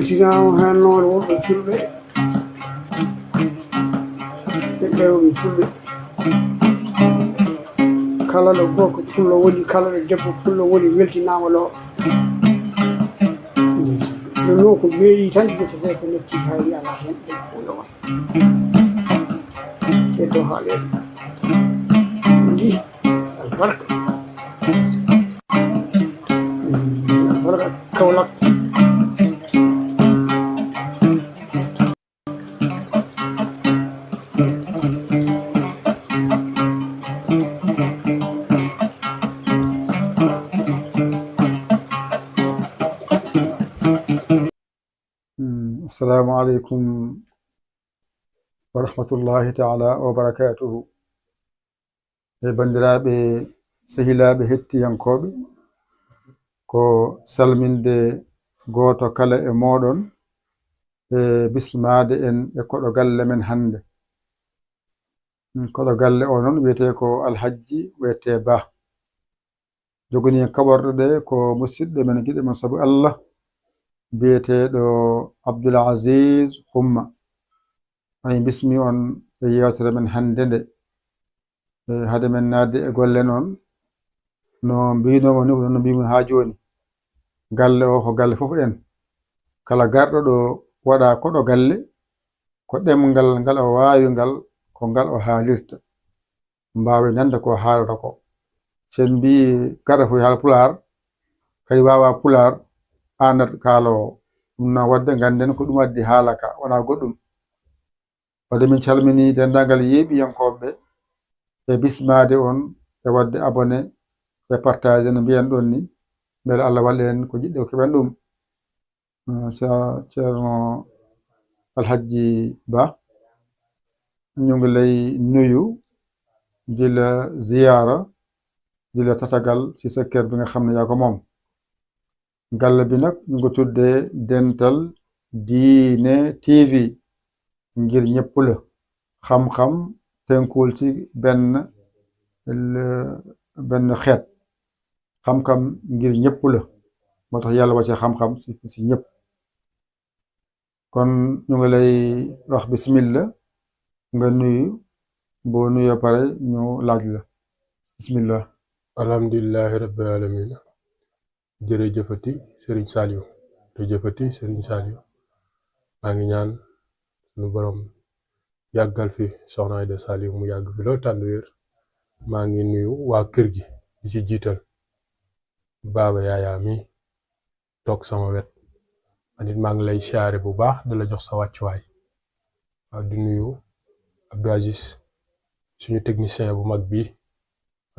weltinama han noon wonɓe fulɓe e ƴewɓe fulɓe kala ɗo gorko pullo woni kala ɗo debbo pullo woni weltinama lo ɗum noon ko meeɗi tan ƴettete ko lekki haali ala hen ɗen fof yowat keddo haaleɓe ndi albarka albarka Kaolack السلام عليكم ورحمة الله تعالى وبركاته bandiraɓe sehilaɓe hettiyankoɓe ko salminde goto kala e moɗon e bismade en e koɗo galle men hande koɗo galle o noon wiyete ko alhaji wiyete Ba jogoni kaɓorɗe ɗe ko musidɗo men giɗo men saabu Allah biyeteɗo Abdoul Aziz Xumma ay bismi on e yewtere men hande nde hade men nadde e golle noon no mbinoma ni no mbimi ha joni galle o ko galle fof en kala garɗo ɗo waɗa koɗo galle ko ɗemgal ngal o wawi ngal ko ngal o haalirta mbawi nande ko haalata ko sen mbi gaɗa fof haala pular kay wawa pular anat kaalowo ɗum no wadde ganden ko ɗum addi haala ka wona goɗɗum wadde min calmini dendagal yeeɓiyankoɓe e bismade on e wadde abonné e partage no mbiyan ɗon ni beele Allah walla en ko jiɗɗo ko keɓen ɗum ceerno alhaji Ba ñu ngi lay nuyu di la ziyaara di la tatagal ci sa kër bi nga xam ne yaa ko moom galle bi nag ñu ngi tuddee Dental Diine TV ngir ñëpp la xam-xam tënkuwul ci benn xeet xam-xam ngir ñëpp la moo tax yàlla wàcce xam-xam ci ñëpp kon ñu ngi lay wax bismillah nga nuyu boo nuyoo pare ñu laaj la bismillah alhamdulillahi rabbil alamin jërëjëfati Serigne Saliou jërëjëfati Serigne Saliou maa ngi ñaan suñu borom yàggal fi soxna Aïda Saliou mu yàgg fi loolu tànn wér maa ngi nuyu waa kër gi di ci jiital baaba yaayaa mi toog sama wet man it maa ngi lay siyaare bu baax di la jox sa wàccuwaay waaw di nuyu Abdou Aziz suñu technicien bu mag bi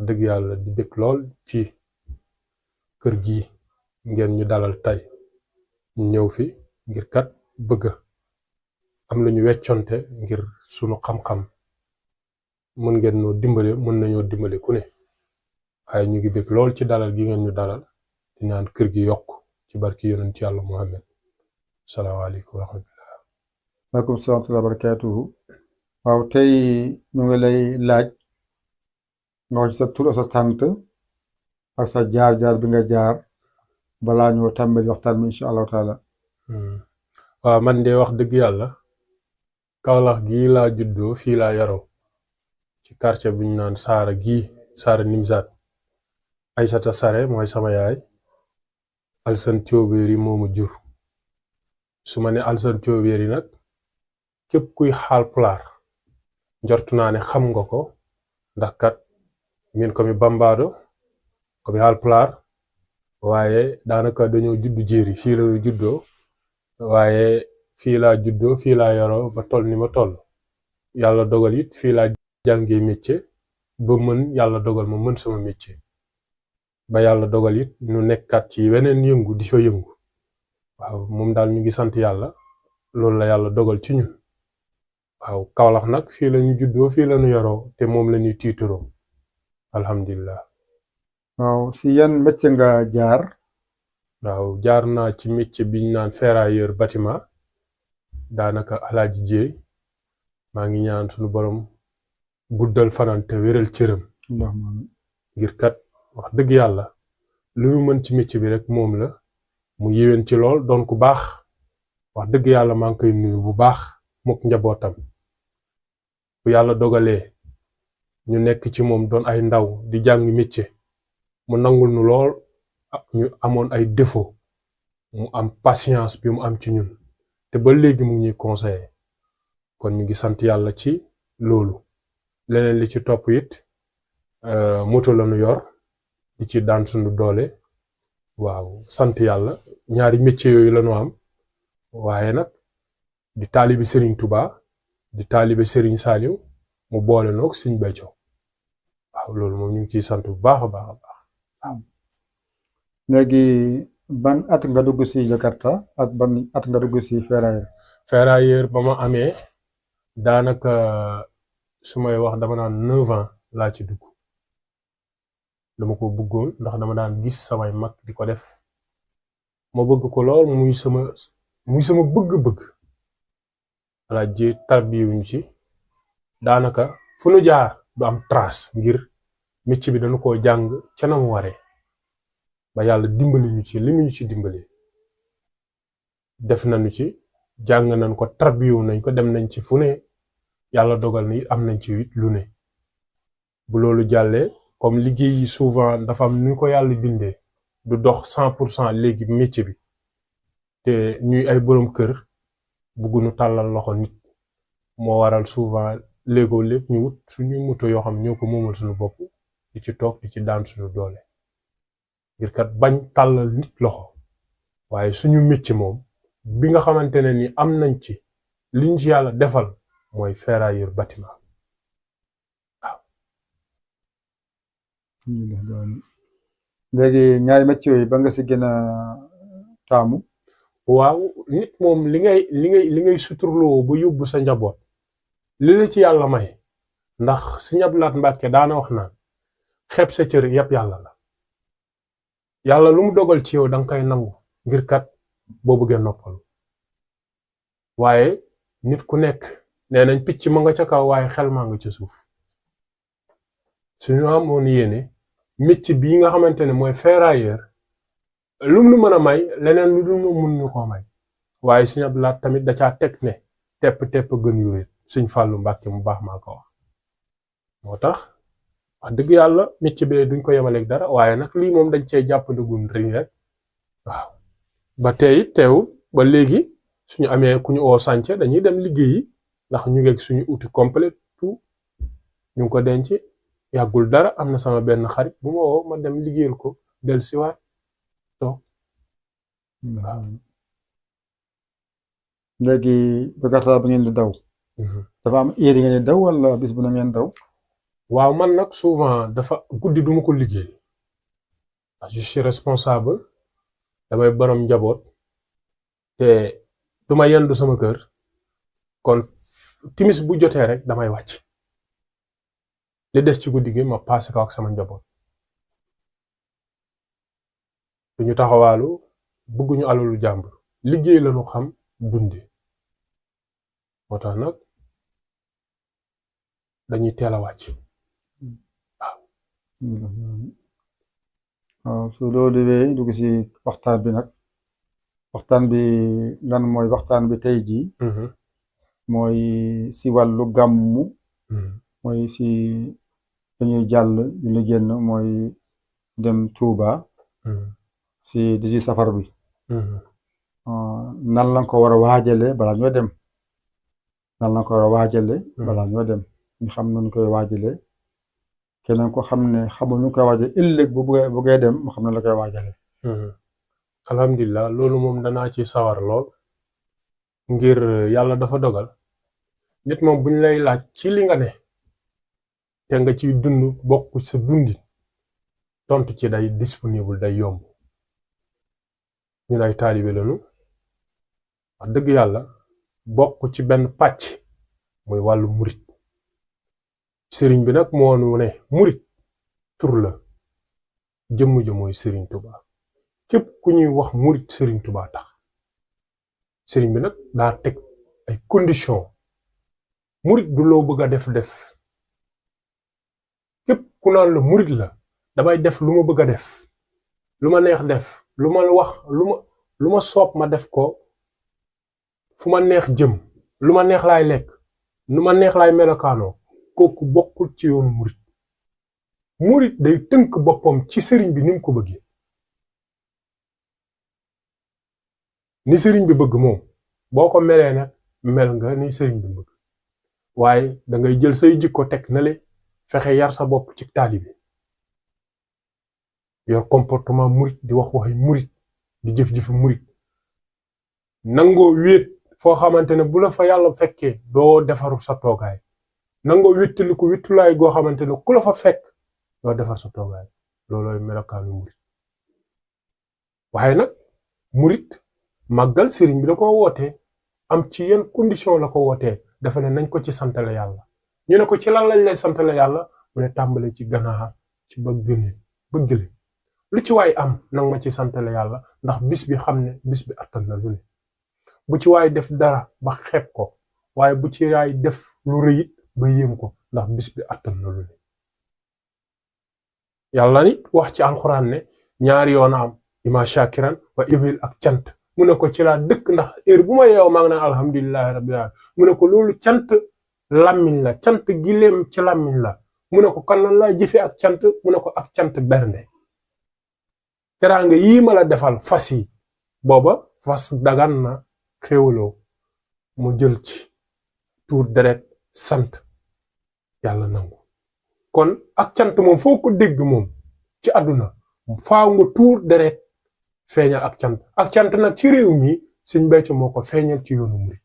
dëgg yàlla di bëgg lool ci kër gi ngeen ñu dalal tey ñëw fi ngir kat bëgg am lu ñu wecconte ngir sunu xam-xam mën ngeen noo dimbale mën nañoo dimbale ku ne waaye ñu ngi bëgg lool ci dalal gi ngeen ñu dalal di naan kër gi yokk ci barki yonent yàlla Muhammad salaamaaleykum wa rahmatullah waaleykum salaam wa rahmatulah barakatuhu waaw tey ñu ngi lay laaj nga wax ci sa tur sa sant ak sa jaar-jaar bi nga jaar balaa ñoo tàmbali waxtaan bi incha allahu taala waaw man de wax dëgg yàlla Kaolack gii laa juddoo fii laa yaroo ci quartier bi ñu naan Saara gii Saara Nimzaat Aysata Sare mooy sama yaay Alsan Coobéeri moomu jur su ma ne Alsan Coobéeri nag képp kuy xaal pulaar njortu naa ne xam nga ko ndax kat min ko mi bambaado ko mi haal pulaar waaye daanaka dañoo juddu jéeri fii la juddoo waaye fii laa juddoo fii laa yaroo ba toll ni ma toll yàlla dogal it fii laa jàngee métier ba mën yàlla dogal ma mën sama métier ba yàlla dogal it ñu nekkaat ci weneen yëngu di fa yëngu waaw moom daal ñu ngi sant yàlla loolu la yàlla dogal ci ñun waaw Kaolack nag fii la ñu juddoo fii la ñu yaroo te moom la ñuy tiitaroo alhamdulilah. waaw si yan métier nga jaar. waaw jaar naa ci métier bi ñu naan ferrailleur bâtiment daanaka Alaaji Jéey maa ngi ñaan suñu borom guddal fanaan te wéral cëram ngir kat wax dëgg yàlla lu ñu mën ci métier bi rek moom la mu yéwén ci lool doon ku baax wax dëgg yàlla maa ngi koy nuyu bu baax mook njabootam bu yàlla dogalee ñu nekk ci moom doon ay ndaw di jàng métier mu nangul nu lool ñu amoon ay défaut mu am patience bi mu am ci ñun te ba léegi mu ngi ñuy conseiller kon ñu ngi sant yàlla ci loolu leneen li ci topp it moto la nu yor di ci daan suñu doole waaw sant yàlla ñaari métier yooyu la ñu am waaye nag di taalibe Serigne Touba di taalibe Serigne Saliou mu boole noog Serigne Béthio waaw loolu moom ñu ngi ciy sant bu baax a baax a baax. léegi ban at nga dugg si Jakarta ak ban at nga dugg si Ferrailleur. Ferrailleur ba ma amee daanaka su may wax dama naan 9 ans laa ci dugg dama ko bëggoon ndax dama daan gis samay mag di ko def ma bëgg ko lool muy sama bëgg-bëgg walla ji tarbiyuñ ci daanaka fu nu jaar du am trace ngir métier bi dañu koo jàng ca na mu waree ba yàlla dimbali ñu ci li mu ñu ci dimbali def nañu ci jàng nañ ko tarbiyu nañ ko dem nañ ci fu ne yàlla dogal ni am nañ ci lu ne bu loolu jàllee comme liggéey yi souvent dafa am nu ko yàlla bindee du dox 100% léegi métier bi te ñuy ay borom kër bëgguñu tàllal loxo nit moo waral souvent léegoo lépp ñu wut suñu moto yoo xam ñoo ko moomal suñu bopp di ci toog di ci daan suñu doole ngir kat bañ tàllal nit loxo waaye suñu métier moom bi nga xamante ne ni am nañ ci liñ ci yàlla defal mooy ferrailleur bâtiment waaw. léegi ñaari métier yooyu ba nga si gën a taamu. waaw nit moom li ngay suturloo ba yóbbu sa njaboot li la ci yàlla may ndax Sëñ Abdou Lahad Mbàkke daana wax naan xeeb sa cër yépp yàlla la yàlla lu mu dogal ci yow danga koy nangu ngir kat boo bëggee noppalu waaye nit ku nekk nee nañ picc ma nga ca kaw waaye xel maa nga ca suuf suñu amoon yéene métier bii nga xamante ne mooy ferrailleur lu mu nu mën a may leneen lu dul mun ñu koo may waaye Sëñ Abdou Lahad tamit da caa teg ne tepp gën yuréet Sëñ Fàllu Mbàkke mu baax maa ko wax moo tax wax dëgg yàlla métier bi duñ ko yemaleeg dara waaye nag lii moom dañ cee jàppandagun riñ rek waaw ba tey teewul ba léegi suñu amee ku ñu oo sànce dañuy dem liggéeyi ndax ñu ngeeg suñu outil complet tout ñu ngi ko denc yàggul dara am na sama benn xarit bu ma woo ma dem liggéeyal ko del siwaat toog waaw. léegi Jakarta ba ngeen di daw. dafa am heure yi ngeen di daw wala bis bu na ngeen daw. waaw man nag souvent dafa guddi duma ko liggéey je suis responsable damay borom njaboot te duma yendu sama kër kon timis bu jotee rek damay wàcc li des ci guddi gi ma passé ko ak sama njaboot duñu taxawaalu bëgguñu alalu jàmbur liggéey lañu xam dunde moo tax nag dañuy teel a wàcc waaw su loolu wee dugg si waxtaan bi nag waxtaan bi lan mooy waxtaan bi tey jii mooy si wàllu gàmmu mooy si dañuy jàll ñu la génn mooy dem Touba si 18 safar bi nan lañ ko war a waajale balaa ñoo dem nan lañ ko war a waajale balaa ñoo dem ñu xam nuñ koy waajale keneen ko xam ne xamul nu koy waajale ëllëg bu buggee dem mu xam ne la koy waajale alhamdulilah loolu moom danaa ci sawar lool ngir yàlla dafa dogal nit moom buñ lay laaj ci li nga ne te nga ciy dund bokk sa dundin tontu ci day disponible day yomb ñun ay taalibe lañu wax dëgg yàlla bokk ci benn pàcc muy wàllu murit sëriñ bi nag moo nu ne murit tur la jëmm ja mooy sëriñ Touba képp ku ñuy wax murit sëriñ Touba tax sëriñ bi nag daa teg ay condition murit du loo bëgg a def képp ku naan la murit la damay def lu ma bëgg a def lu ma neex def lu ma wax lu ma soob ma def ko fu ma neex jëm lu ma neex laay lekk nu ma neex laay melokaanoo kooku bokkul ci yoonu murit. murit day tënk boppam ci sëriñ bi ni mu ko bëggee ni sëriñ bi bëgg moom boo ko melee nag mel nga ni sëriñ bi bëgg waaye da ngay jël say jikko teg na le fexe yar sa bopp ci taalibe yor comportement murit di wax waxi murit di jëf-jëfi murit nangoo wéet foo xamante ne bu la fa yàlla fekkee doo defaru sa toogaay nangoo wéttali ko wéttulaay goo xamante ne ku la fa fekk doo defar sa toogaay loolooy melokaanu murit waaye nag murit màggal sëriñ bi da ko wootee am ci yenn condition la ko wootee dafa ne nañ ko ci santale yàlla ñu ne ko ci lan lañ lay santale yàlla mu ne tàmbale ci ganaar ci bëggale lu ci waay am nag ma ci santale yàlla ndax bis bi xam ne bis bi attan na lu ne bu ci waay def dara ba xeeb ko waaye bu ci waay def lu rëyit ba yéem ko ndax bis bi attan na lu ne yàlla nit wax ci alxuraan ne ñaari yoon am ima shakiran wa ibil ak cant mu ne ko ci laa dëkk ndax heure bu ma yeew maa ngi naan alhamdulillahi rabbil alamin mu ne ko loolu cant làmmiñ la cant gileem ci làmmiñ la mu ne ko kan lan laa jëfe ak cant mu ne ko ak cant bernde teraanga yii ma la defal fas yi booba fas dagan na xéwaloo mu jël ci tuur deret sant yàlla nangu kon ak cant moom foo ko dégg moom ci àdduna faaw nga tuur deret feeñal ak cant nag ci réew mi Sëñ Béthio moo ko feeñal ci yoonu murit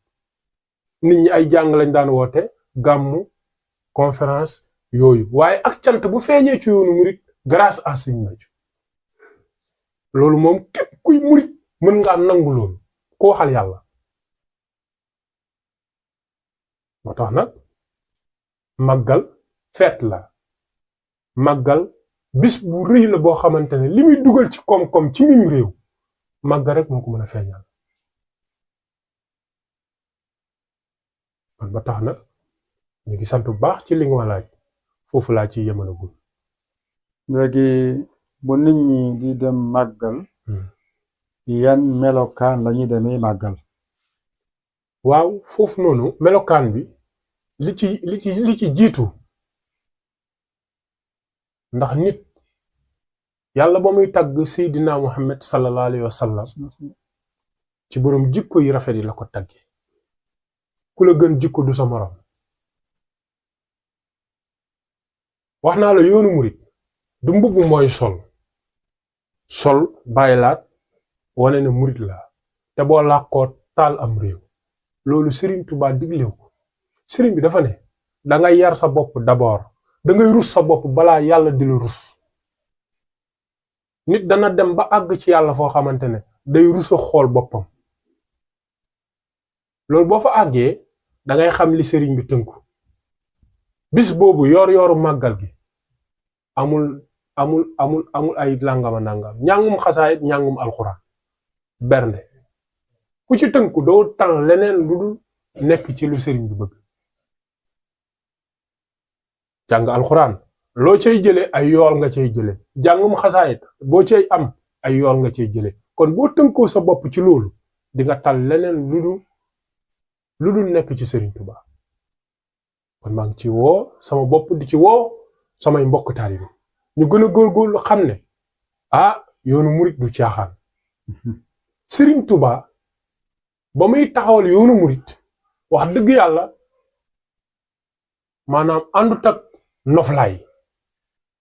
nit ñi ay jàng lañ daan woote gàmmu conférence yooyu waaye ak cant bu feeñee ci yoonu murit grâce à Sëñ Béthio loolu moom képp kuy murit mën ngaa nangu loolu ko waxal yàlla moo tax nag màggal feet la màggal bis bu rëy la boo xamante ne li muy dugal ci koom-koom ci mim réew màggal rek moo ko mën a feeñal kon ba tax na ñu ngi sant bu baax ci li nga ma laaj foofu laa ci yemalagul léegi bu nit ñi di dem màggal yan melokaan lañuy demee màggal waaw foofu noonu melokaan bi li ci jiitu ndax nit yàlla ba muy tàgg Seydina Muhammad sallallahu alayhi wa sallam ci boroom jikko yi rafet yi la ko tàggee ku la gën jikko du sa moroom wax naa la yoonu murit du mbubb mooy sol bàyyi laat wane ne murit la te boo làkkoo taal am réew loolu Sëriñ Tuubaa diglew ko sëriñ bi dafa ne dangay yar sa bopp d'abord dangay rus sa bopp balaa yàlla di la rus nit dana dem ba àgg ci yàlla foo xamante ne day rusa xool boppam loolu boo fa àggee dangay xam li sëriñ bi tënku bis boobu yoor-yooru màggal gi amul ay langama nangam ñàngum xasaayit ñàngum alxuraan bernde ku ci tënku doo tal leneen lu dul nekk ci lu sëriñ bi bëgg jàng alxuraan loo cay jële ay yool nga cay jële jàngum xasaayit boo cay am ay yool nga cay jële kon boo tënkoo sa bopp ci loolu di nga tal leneen lu dul nekk ci Sëriñ Tuubaa kon maa ngi ci woo sama bopp di ci woo samay mbokk taalibe ñu gën a góorgóorlu xam ne yoonu murit du caaxaan Sëriñ Tuubaa ba muy taxawal yoonu murit wax dëgg yàlla maanaam àndut ak noflaay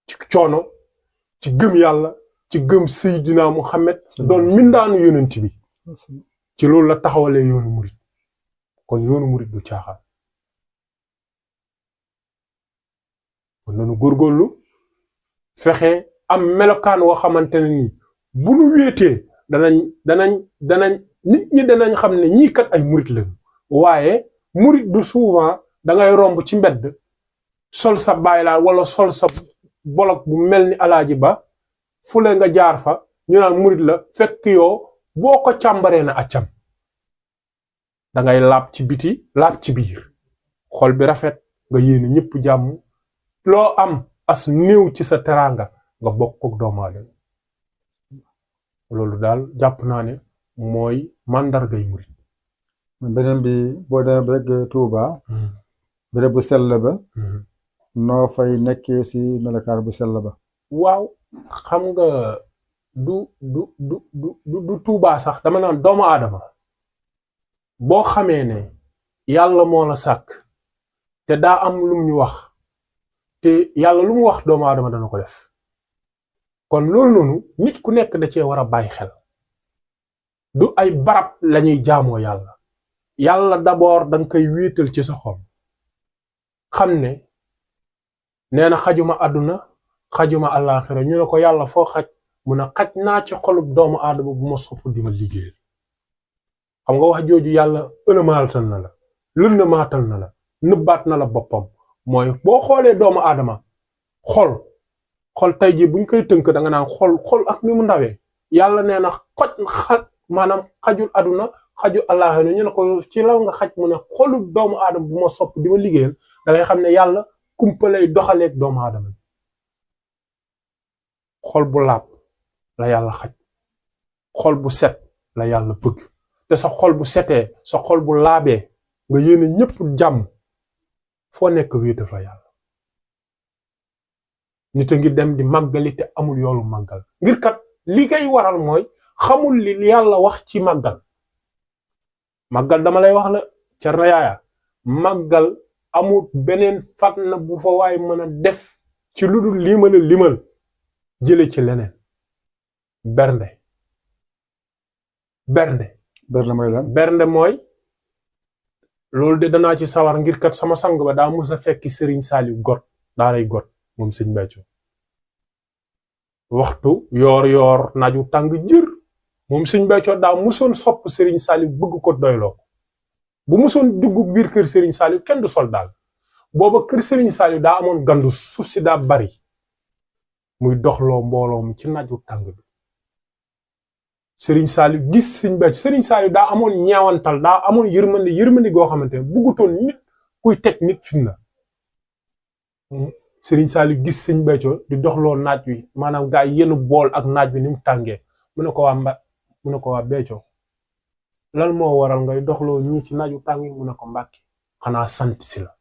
ci coono ci gëm yàlla ci gëm Seydina Muhammad doon mindaanu yonent bi ci loolu la taxawalee yoonu murit kon yoonu murit du caaxaan kon nanu góorgóorlu fexe am melokaan woo xamante ne ni bu nu wéetee danañ nit ñi danañ xam ne ñii kat ay murit lañu waaye murit du souvent dangay romb ci mbedd sol sa baylaal wala sol sa bolok bu mel ni alaaji ba fule nga jaar fa ñu naan murit la fekk yow boo ko càmbaree na accam dangay laab ci biti laab ci biir xol bi rafet nga yéene ñëpp jàmm loo am as néew ci sa teraanga nga bokk ak doomu aadama loolu daal jàpp naa ne mooy màndargay murit beneen bi boo demee ba egg Tuuba béréb bu sell ba noo fay nekkee si melokaan bu sell ba. waaw xam nga du Tuuba sax dama naan doomu aadama boo xamee ne yàlla moo la sàkk te daa am lum ñu wax te yàlla lu mu wax doomu aadama dana ko def kon loolu noonu nit ku nekk da cee war a bàyyi xel du ay barab lañuy jaamoo yàlla yàlla d'abord danga koy wéetal ci sa xol xam ne nee na xajuma àdduna xajuma àllaaxira ñu ne ko yàlla foo xaj mu ne xaj naa ci xolub doomu aadama bu ma sopp di ma liggéeyal xam nga wax jooju yàlla ëlëmaatal na la lëndamaatal na la nëbbaat na la boppam mooy boo xoolee doomu aadama xol tey jii buñ koy tënk da nga naan xol ak ni mu ndawee yàlla nee na maanaam xajul àdduna xaju àllaaxira ñu ne ko ci law nga xaj mu ne xolub doomu aadama bu ma sopp di ma liggéeyal da ngay xam ne yàlla kumpalay doxaleeg doomu aadama yi xol bu laab la yàlla xaj xol bu set la yàlla bëgg te sa xol bu setee sa xol bu laabee nga yéene ñëpp jàmm foo nekk wéete fa yàlla nit a ngi dem di màggali te amul yoolu màggal ngir kat li koy waral mooy xamul li yàlla wax ci màggal dama lay wax la Cerno Yaaya màggal amul beneen fànn bu fa waay mën a def ci lu dul lii mën a limal jële ci leneen bernde mooy lan. bernde mooy loolu de danaa ci sawar ngir kat sama sang ba daa mus a fekki Sëriñ Saaliw got daa lay got moom Sëñ Béthio waxtu yoor naaju tàng jër moom Sëñ Béthio daa musoon sopp Sëriñ Saaliw bëgg ko doyloo bu musoon dugg biir kër Sëriñ Saaliw kenn du sol daal booba kër Sëriñ Saaliw daa amoon gandu suuf si daa bari muy doxloo mbooloo mi ci naaju tàng bi Sëriñ Saaliw gis Sëñ Béthio Sëriñ Saaliw daa amoon ñeewantal daa amoon yërmandi goo xamante ne buggutoon nit kuy teg nit fitna Sëriñ Saaliw gis Sëñ Béthio di doxloo naaj wi maanaam gaa yi yenu bool ak naaj bi ni mu tàngee mu ne ko waa Béthio lan moo waral ngay doxloo ñii ci naaju tàng mu ne ko Mbàkke xanaa sant si la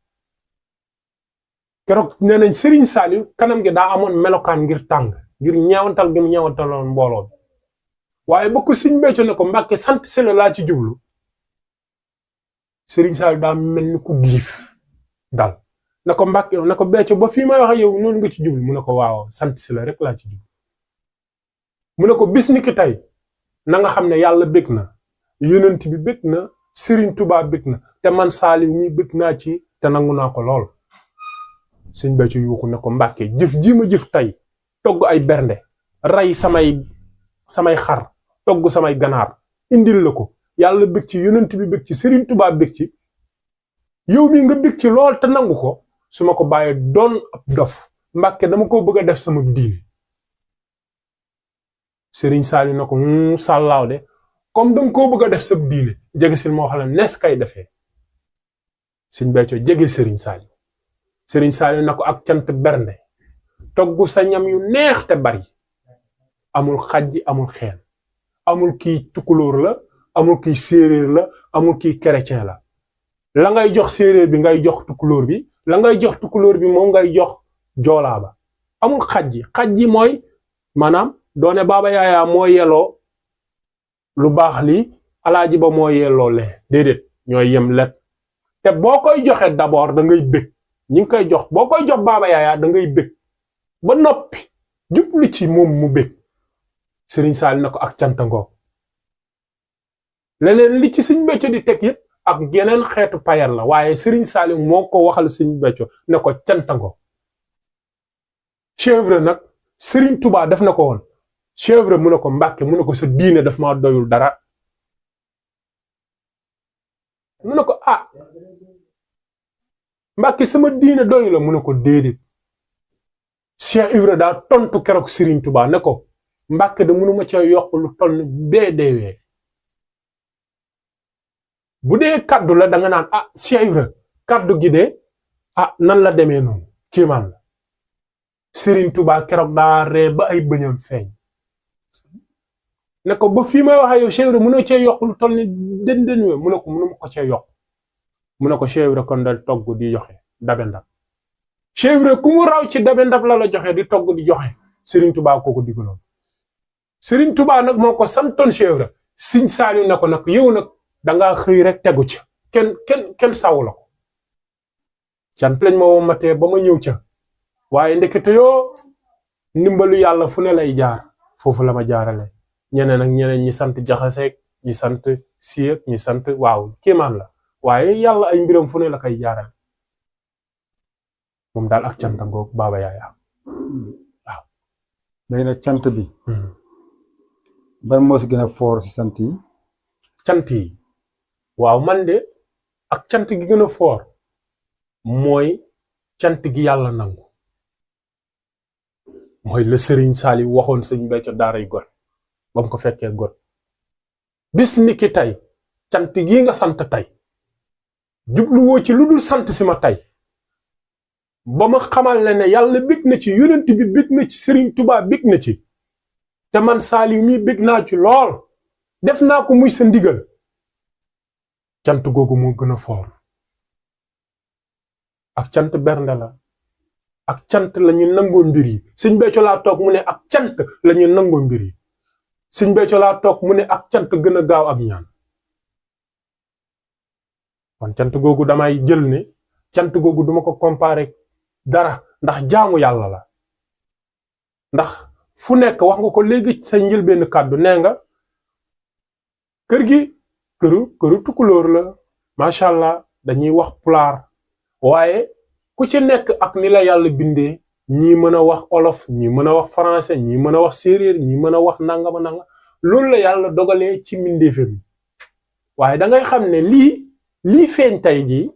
keroog nee nañ Sëriñ Saaliw kanam gi daa amoon melokaan ngir tàng ngir ñeewantal gi mu ñeewantaloon mbooloo bi waaye ba ko Sëñ Béthio ne ko Mbàkke sant si la laa ci jublu Sëriñ Saaliw daa mel ni ku giif dal na ko Mbàkke na ko Béthio ba fii may wax yow noonu nga ci jublu mu ne ko waaw sant si la rek laa ci jublu mu ne ko bis ni ki tey na nga xam ne yàlla bég na yonent bi bég na Sëriñ Tuubaa bég na te man Saaliw mi bég naa ci te nangu naa ko lool Sëñ Béthio yuuxu ne ko Mbàkke jëf ji ma jëf tey togg ay bernde rey samay xar togg samay ganaar indil la ko yàlla bég ci yonent bi bég ci Sëriñ Tuubaa bég ci yow mi nga bég ci lool te nangu ko su ma ko bàyyee doon ab dof Mbàkke dama ko bëgg a def sama diine Sëriñ Saaliw na ko sàllaaw de comme danga koo bëgg a def sa diine jege sil moo xam ne nes kay defee Sëñ Béthio jege Sëriñ Saaliw na ko ak cant bernde togg sa ñam yu neex te bari amul xajji amul xeen amul kii tukulóor la amul kii séeréer la amul kii chrétien la ngay jox séeréer bi ngay jox tukulóor bi la ngay jox tukulóor bi moom ngay jox joolaa ba amul xajji mooy maanaam doone baaba yaayaa moo yelloo lu baax li alaaji ba moo yelloo le déedéet ñooy yem let te boo koy joxe d'abord da ngay bëgg ñi ngi koy jox boo koy jox baaba yaayaa da ngay bëgg ba noppi jublu ci moom mu bëgg Sëriñ Saaliw na ko ak cantangoo leneen li ci Sëñ Béthio di teg yëpp ak yeneen xeetu payal la waaye Sëriñ Saaliw moo ko waxal Sëñ Béthio ne ko cantangoo chèvre nag Sëriñ Tuubaa def na ko woon chèvre mu ne ko Mbàkke mu ne ko sa diine daf ma doyul dara mu ne ko Mbàkke sama diine doyu la mu ne ko déedéet Cheikh Ibra daa tontu keroog Sëriñ Tuubaa ne ko Mbàkke de mënuma ca yokk lu toll bee deewee bu dee kaddu la danga naan Cheikh Ibra kaddu gi de nan la demee noonu kéemaan la Sëriñ Tuubaa keroog daa ree ba ay bëñam feeñ ne ko ba fii may waxee yow Cheikh Ibra mënoo cee yokk lu toll ni den we mu ne ko mënuma ko cee yokk mu ne ko Cheikh Ibra kon dal togg di joxe dabe ndab Cheikh Ibra ku mu raw ci dabe ndab la joxe di togg di joxe Serigne Touba ko digaloon Serigne Touba nag moo ko santoon Cheikh Ibra Serigne Saliou ne ko nag yow nag dangaa xëy rek tegu ca kenn sawu la ko cant lañ ma womatee ba ma ñëw ca waaye ndekete yoo ndimbalu yàlla fu ne lay jaar foofu la ma jaarale ñeneen ak ñeneen ñi sant jaxaseeg ñi sant siyeg ñi sant waaw kéemaan la waaye yàlla ay mbiram fu ne la koy jaarale moom daal ak cant ngoog Baba Yaya waaw. léegi nag cant bi. ban moo si gën a foor si sant yi. cant yi waaw man de ak cant gi gën a foor mooy cant gi yàlla nangu mooy la Serigne Saliou waxoon sëñ Béthio daaray got ba mu ko fekkee got bis ni ki tey cant gi nga sant tey jubluwoo ci lu dul sant si ma tey ba ma xamal ne yàlla bég na ci yonent bi bég na ci Serigne Touba bég na ci te man Saliou mi bég naa ci lool def naa ko muy sa ndigal cant googu moo gën a foor ak cant bernde la ak cant la ñu nangoo mbir yi sëñ Béthio laa toog mu ne ak cant la ñu nangoo mbir yi sëñ Béthio laa toog mu ne ak cant gën a gaaw ak ñaan kon cant googu damay jël ne cant googu duma ko comparer dara ndax jaamu yàlla la ndax fu nekk wax nga ko léegi sa njëlbéen kàddu nee nga kër gi këru tukulóor la macha allah dañuy wax pulaar waaye ku ci nekk ak ni la yàlla bindee ñii mën a wax olof ñii mën a wax français ñii mën a wax séeréer ñii mën a wax nangama nanga loolu la yàlla dogalee ci mbindeefam waaye dangay xam ne lii feeñ tey jii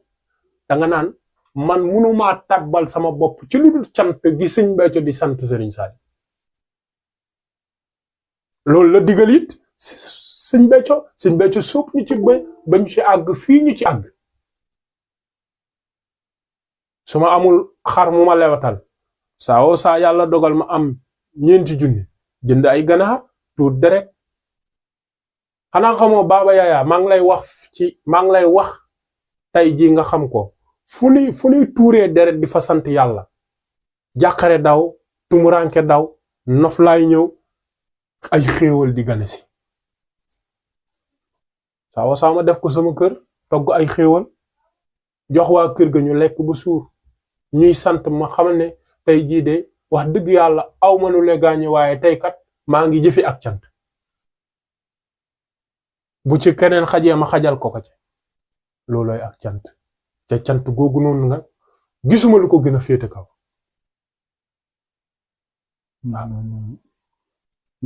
danga naan man mënumaa tàbbal sama bopp ci lu dul cant gi sëñ Béthio di sant Serigne Saliou loolu la digal it sëñ Béthio sóob ñu ci ba ñu ci àgg fii ñu ci àgg su ma amul xar mu ma lewatal saa yàlla dogal ma am 4 junni jënd ay ganaar tuut deret xanaa xamoo Baba Yaya maa ngi lay wax tey jii nga xam ko fu nuy tuuree deret di fa sant yàlla jàqare daw tumuranke daw noflaay ñëw ay xéewal di gane si saa ma def ko sama kër togg ay xéewal jox waa kër ga ñu lekk bu suur ñuy sant ma xamal ne tey jii de wax dëgg yàlla aw ma nu le gaañe waaye tey kat maa ngi jëfi ak cant bu ci keneen xajee ma xajal ko ci loolooy ak cant te cant googu noonu nga gisuma lu ko gën a féete kaw.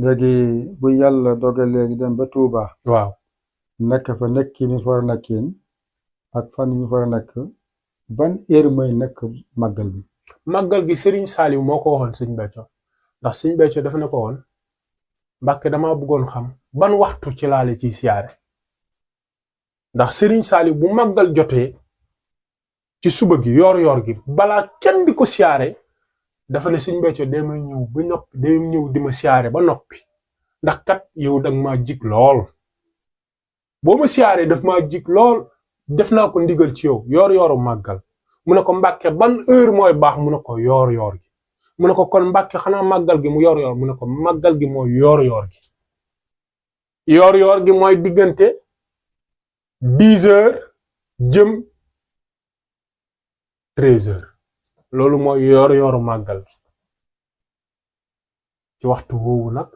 léegi bu yàlla doge léegi dem ba Touba. waaw nekk fa nekki mi fa war a nekkin ak fan yi mi fa war a nekk ban heure mooy nekk màggal bi. màggal gi Serigne Saliou moo ko waxoon sëñ Béthio ndax sëñ Béthio dafa ne ko woon Mbàkke dama bëggoon xam ban waxtu ci laale ciy siyaare ndax Serigne Saliou bu màggal jotee ci suba gi yoor gi balaa kenn di ko siyaare dafa ne sëñ Béthio day may ñëw ba noppi day ñëw di ma siyaare ba noppi ndax kat yow danga maa jig lool boo ma siyaaree daf maa jig lool def naa ko ndigal ci yow yoor-yooru màggal mu ne ko Mbàkke ban heure mooy baax mu ne ko yoor-yoor gi mu ne ko kon Mbàkke xanaa màggal gi mu yoor-yoor mu ne ko màggal gi mooy yoor-yoor gi yoor-yoor gi mooy diggante 10 heures jëm 13 heures loolu mooy yoor-yooru màggal gi ci waxtu woowu nag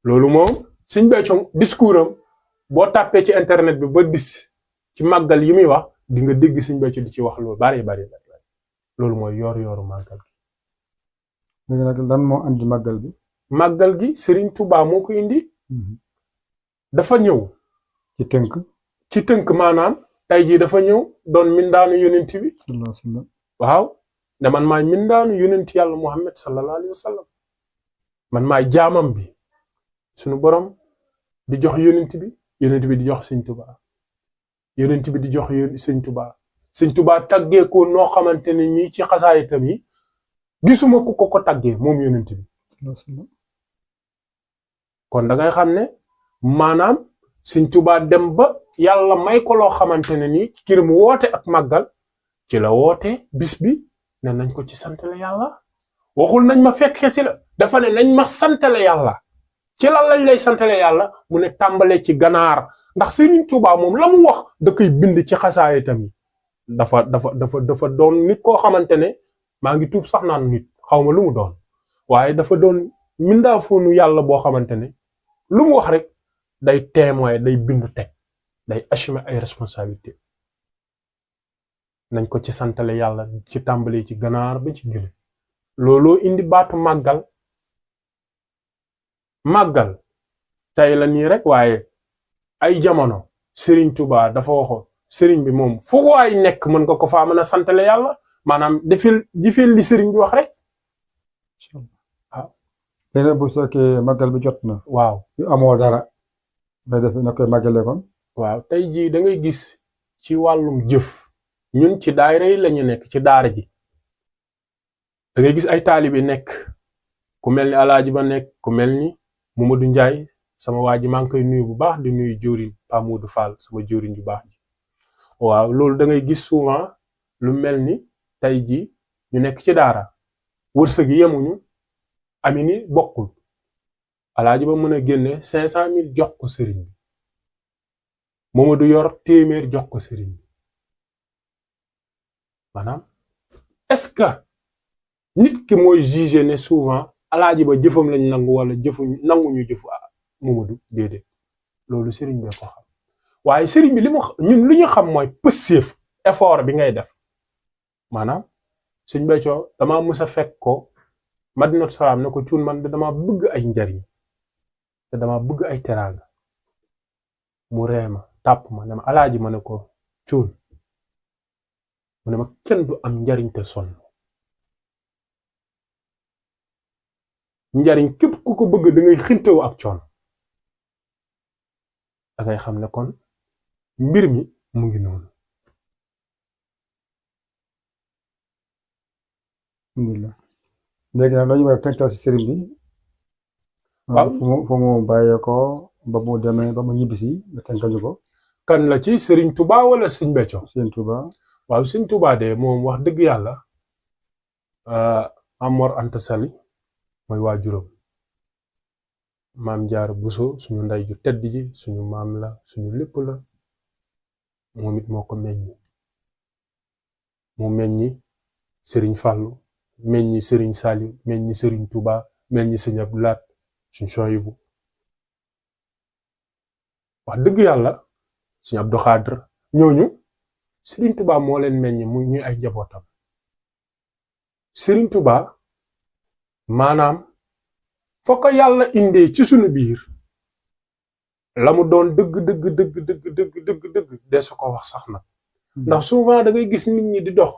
loolu moom Sëñ Béthio discours am boo tàppee ci internet bi ba dis ci màggal yi muy wax di nga dégg Sëñ Béthio di ci wax loolu bari loolu mooy yoor-yooru màggal gi. léegi nag lan moo andi màggal bi. màggal gi Serigne Touba moo ko indi. dafa ñëw. ci tënk maanaam tey jii dafa ñëw doon mindaanu yonent bi. sallallahu alayhi wa sallam. waaw ne man maay mindaanu yonent yàlla Muhammad sallallahu alayhi wa sallam man maay jaamam bi sunu borom di jox yonent bi di jox Sëñ Touba yonent bi di jox Sëñ Touba Sëñ Touba taggee ko noo xamante ne ñi ci xasaayitam yi gisuma ku ko taggee moom yonent bi kon da ngay xam ne maanaam Sëñ Tuubaa dem ba yàlla may ko loo xamante ne nii ngir mu woote ak màggal ci la woote bis bi ne nañ ko ci santale yàlla waxul nañ ma fekke ci la dafa ne nañ ma santale yàlla ci lan lañ lay santale yàlla mu ne tàmbale ci ganaar ndax Sëriñ Tuubaa moom la mu wax da koy bind ci xasaay tamit dafa doon nit koo xamante ne maa ngi tuub sax naan nit xaw ma lu mu doon waaye dafa doon mindaafoonu yàlla boo xamante ne lu mu wax rek day témoin day bind teg day assumer ay responsabilité nañ ko ci santale yàlla ci tàmbali ci ganaar ba ci gële looloo indi baatu màggal tey la nii rek waaye ay jamono Serigne Touba dafa waxoon Serigne bi moom fu waay nekk mën nga ko faa mën a santale yàlla maanaam jëfeel li Serigne bi wax rek waaw. léegi bu fekkee màggal bi jot na. waaw yu amoo dara. mais def na koy màggalee kon. waaw tey jii da ngay gis ci wàllum jëf ñun ci daayira yi lañu nekk ci daara ji da ngay gis ay taalibe nekk ku mel ni Alaaji Ba nekk ku mel ni Mamadou Ndiaye sama waa ji maa ngi koy nuyu bu baax di nuyu jëwriñ Pa Modou Fall sama jëwriñ bu baax ji waaw loolu da ngay gis souvent lu mel ni tey jii ñu nekk ci daara wërsëg yi yemuñu amini bokkul Alaaji Ba mën a génne 500,000 jox ko sëriñ bi Mamadou yor téeméer jox ko sëriñ bi maanaam est-ce que nit ki mooy juger ne souvent Alaaji Ba jëfam lañ nangu wala nanguñu jëfu Mamadou déedéet loolu sëriñ bee ko xam waaye sëriñ bi ñun li ñu xam mooy pësséef effort bi ngay def maanaam Sëñ Béthio dama mës a fekk ko Madinatu Salaam ne ko cuun man dama bëgg ay njariñ te dama bëgg ay teraanga mu reema tàpp ma ne ma Alaaji ma ne ko cuun mu ne ma kenn du am njariñ te sonn njariñ képp ku ko bëgg da ngay xintewu ak coon da ngay xam ne kon mbir mi mu ngi noonu. alhamdulilah léegi nag lañu war a tënkal si sëriñ bi. waaw fu mu bàyyee ko ba mu demee ba mu ñibbisi nga tënkal ñu ko. kan la ci Serigne Touba wala Sëñ Béthio. Sëriñ Touba. waaw Sëñ Touba de moom wax dëgg yàlla Maam Mor Anta Sali mooy waajuram Maam Jaara Buso suñu ndey ju tedd ji suñu maam la suñu lépp la moom it moo ko meññi mu meññi Serigne Fallou meññi Serigne Saliou meññi Serigne Touba meññi Sëñ Abdou Lahat suñ Souhaïbou wax dëgg yàlla Sëñ Abdou Khadre ñooñu Serigne Touba moo leen meññi mu ñuy ay njabootam Serigne Touba maanaam foo ko yàlla indee ci suñu biir la mu doon dëgg de su ko wax sax nag ndax souvent da ngay gis nit ñi di dox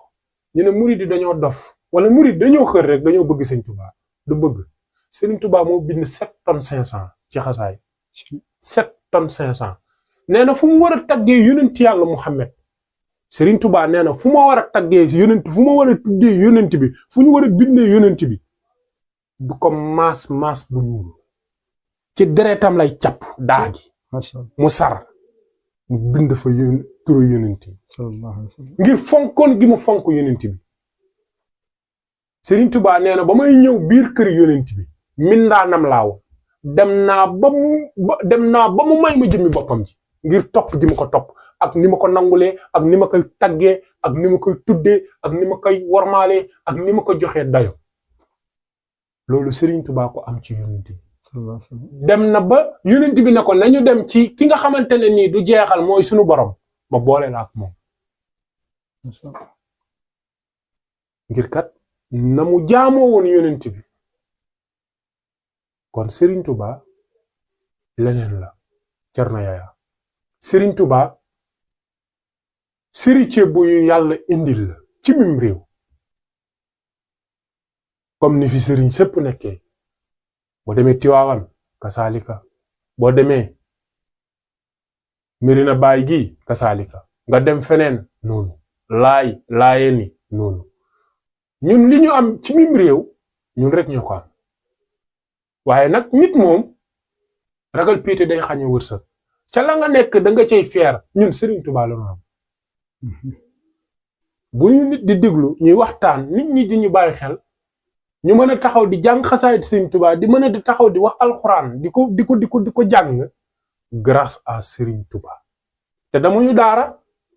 ñu ne murid yi dañoo dof wala murid dañoo xër rek dañoo bëgg Sëñ Touba du bëgg Serigne Touba moo bind 7 tonnes 500 ci xasaay 7 tonnes 500 nee na fu mu war a taggee yonent yàlla Muhammad Serigne Touba nee na fu ma war a taggee yonent fu ma war a tuddee yonent bi fu ñu war a bindee yonent bi du ko maas bu ñuul ci deretam lay capp daa gi mu sar mu bind fa turu yonent bi ngir fonkoon gi mu fonk yonent bi Serigne Touba nee na ba may ñëw biir kër yonent bi mindaanam laaw dem naa ba mu may ma jëmmi boppam ji ngir topp gi ma ko topp ak ni ma ko nangulee ak ni ma koy taggee ak ni ma koy tuddee ak ni ma koy wormaalee ak ni ma ko joxee dayo loolu Serigne Touba ko am ci yonent bi dem na ba yonent bi ne ko nañu dem ci ki nga xamante ne nii du jeexal mooy sunu borom ma boole la ak moom ngir kat na mu jaamoo woon yonent bi kon Serigne Touba leneen la Cerno Yaya Serigne Touba sëriñ bu yàlla indil la ci mim réew comme ni fi sëriñ sëpp nekkee boo demee Tiwaawan kasaalika boo demee Medina Baay gi kasaalika nga dem feneen noonu laayee ni noonu ñun li ñu am ci mim réew ñun rek ñoo ko am waaye nag nit moom ragal péete day xañe wërsëg ca la nga nekk da nga cay fier ñun Serigne Touba la ñu am bu ñu nit di déglu ñuy waxtaan nit ñi di ñu bàyyi xel ñu mën a taxaw di jàng xasaayid Serigne Touba di mën a di taxaw di wax alxuraan di ko jàng grâce à Serigne Touba te damuñu daara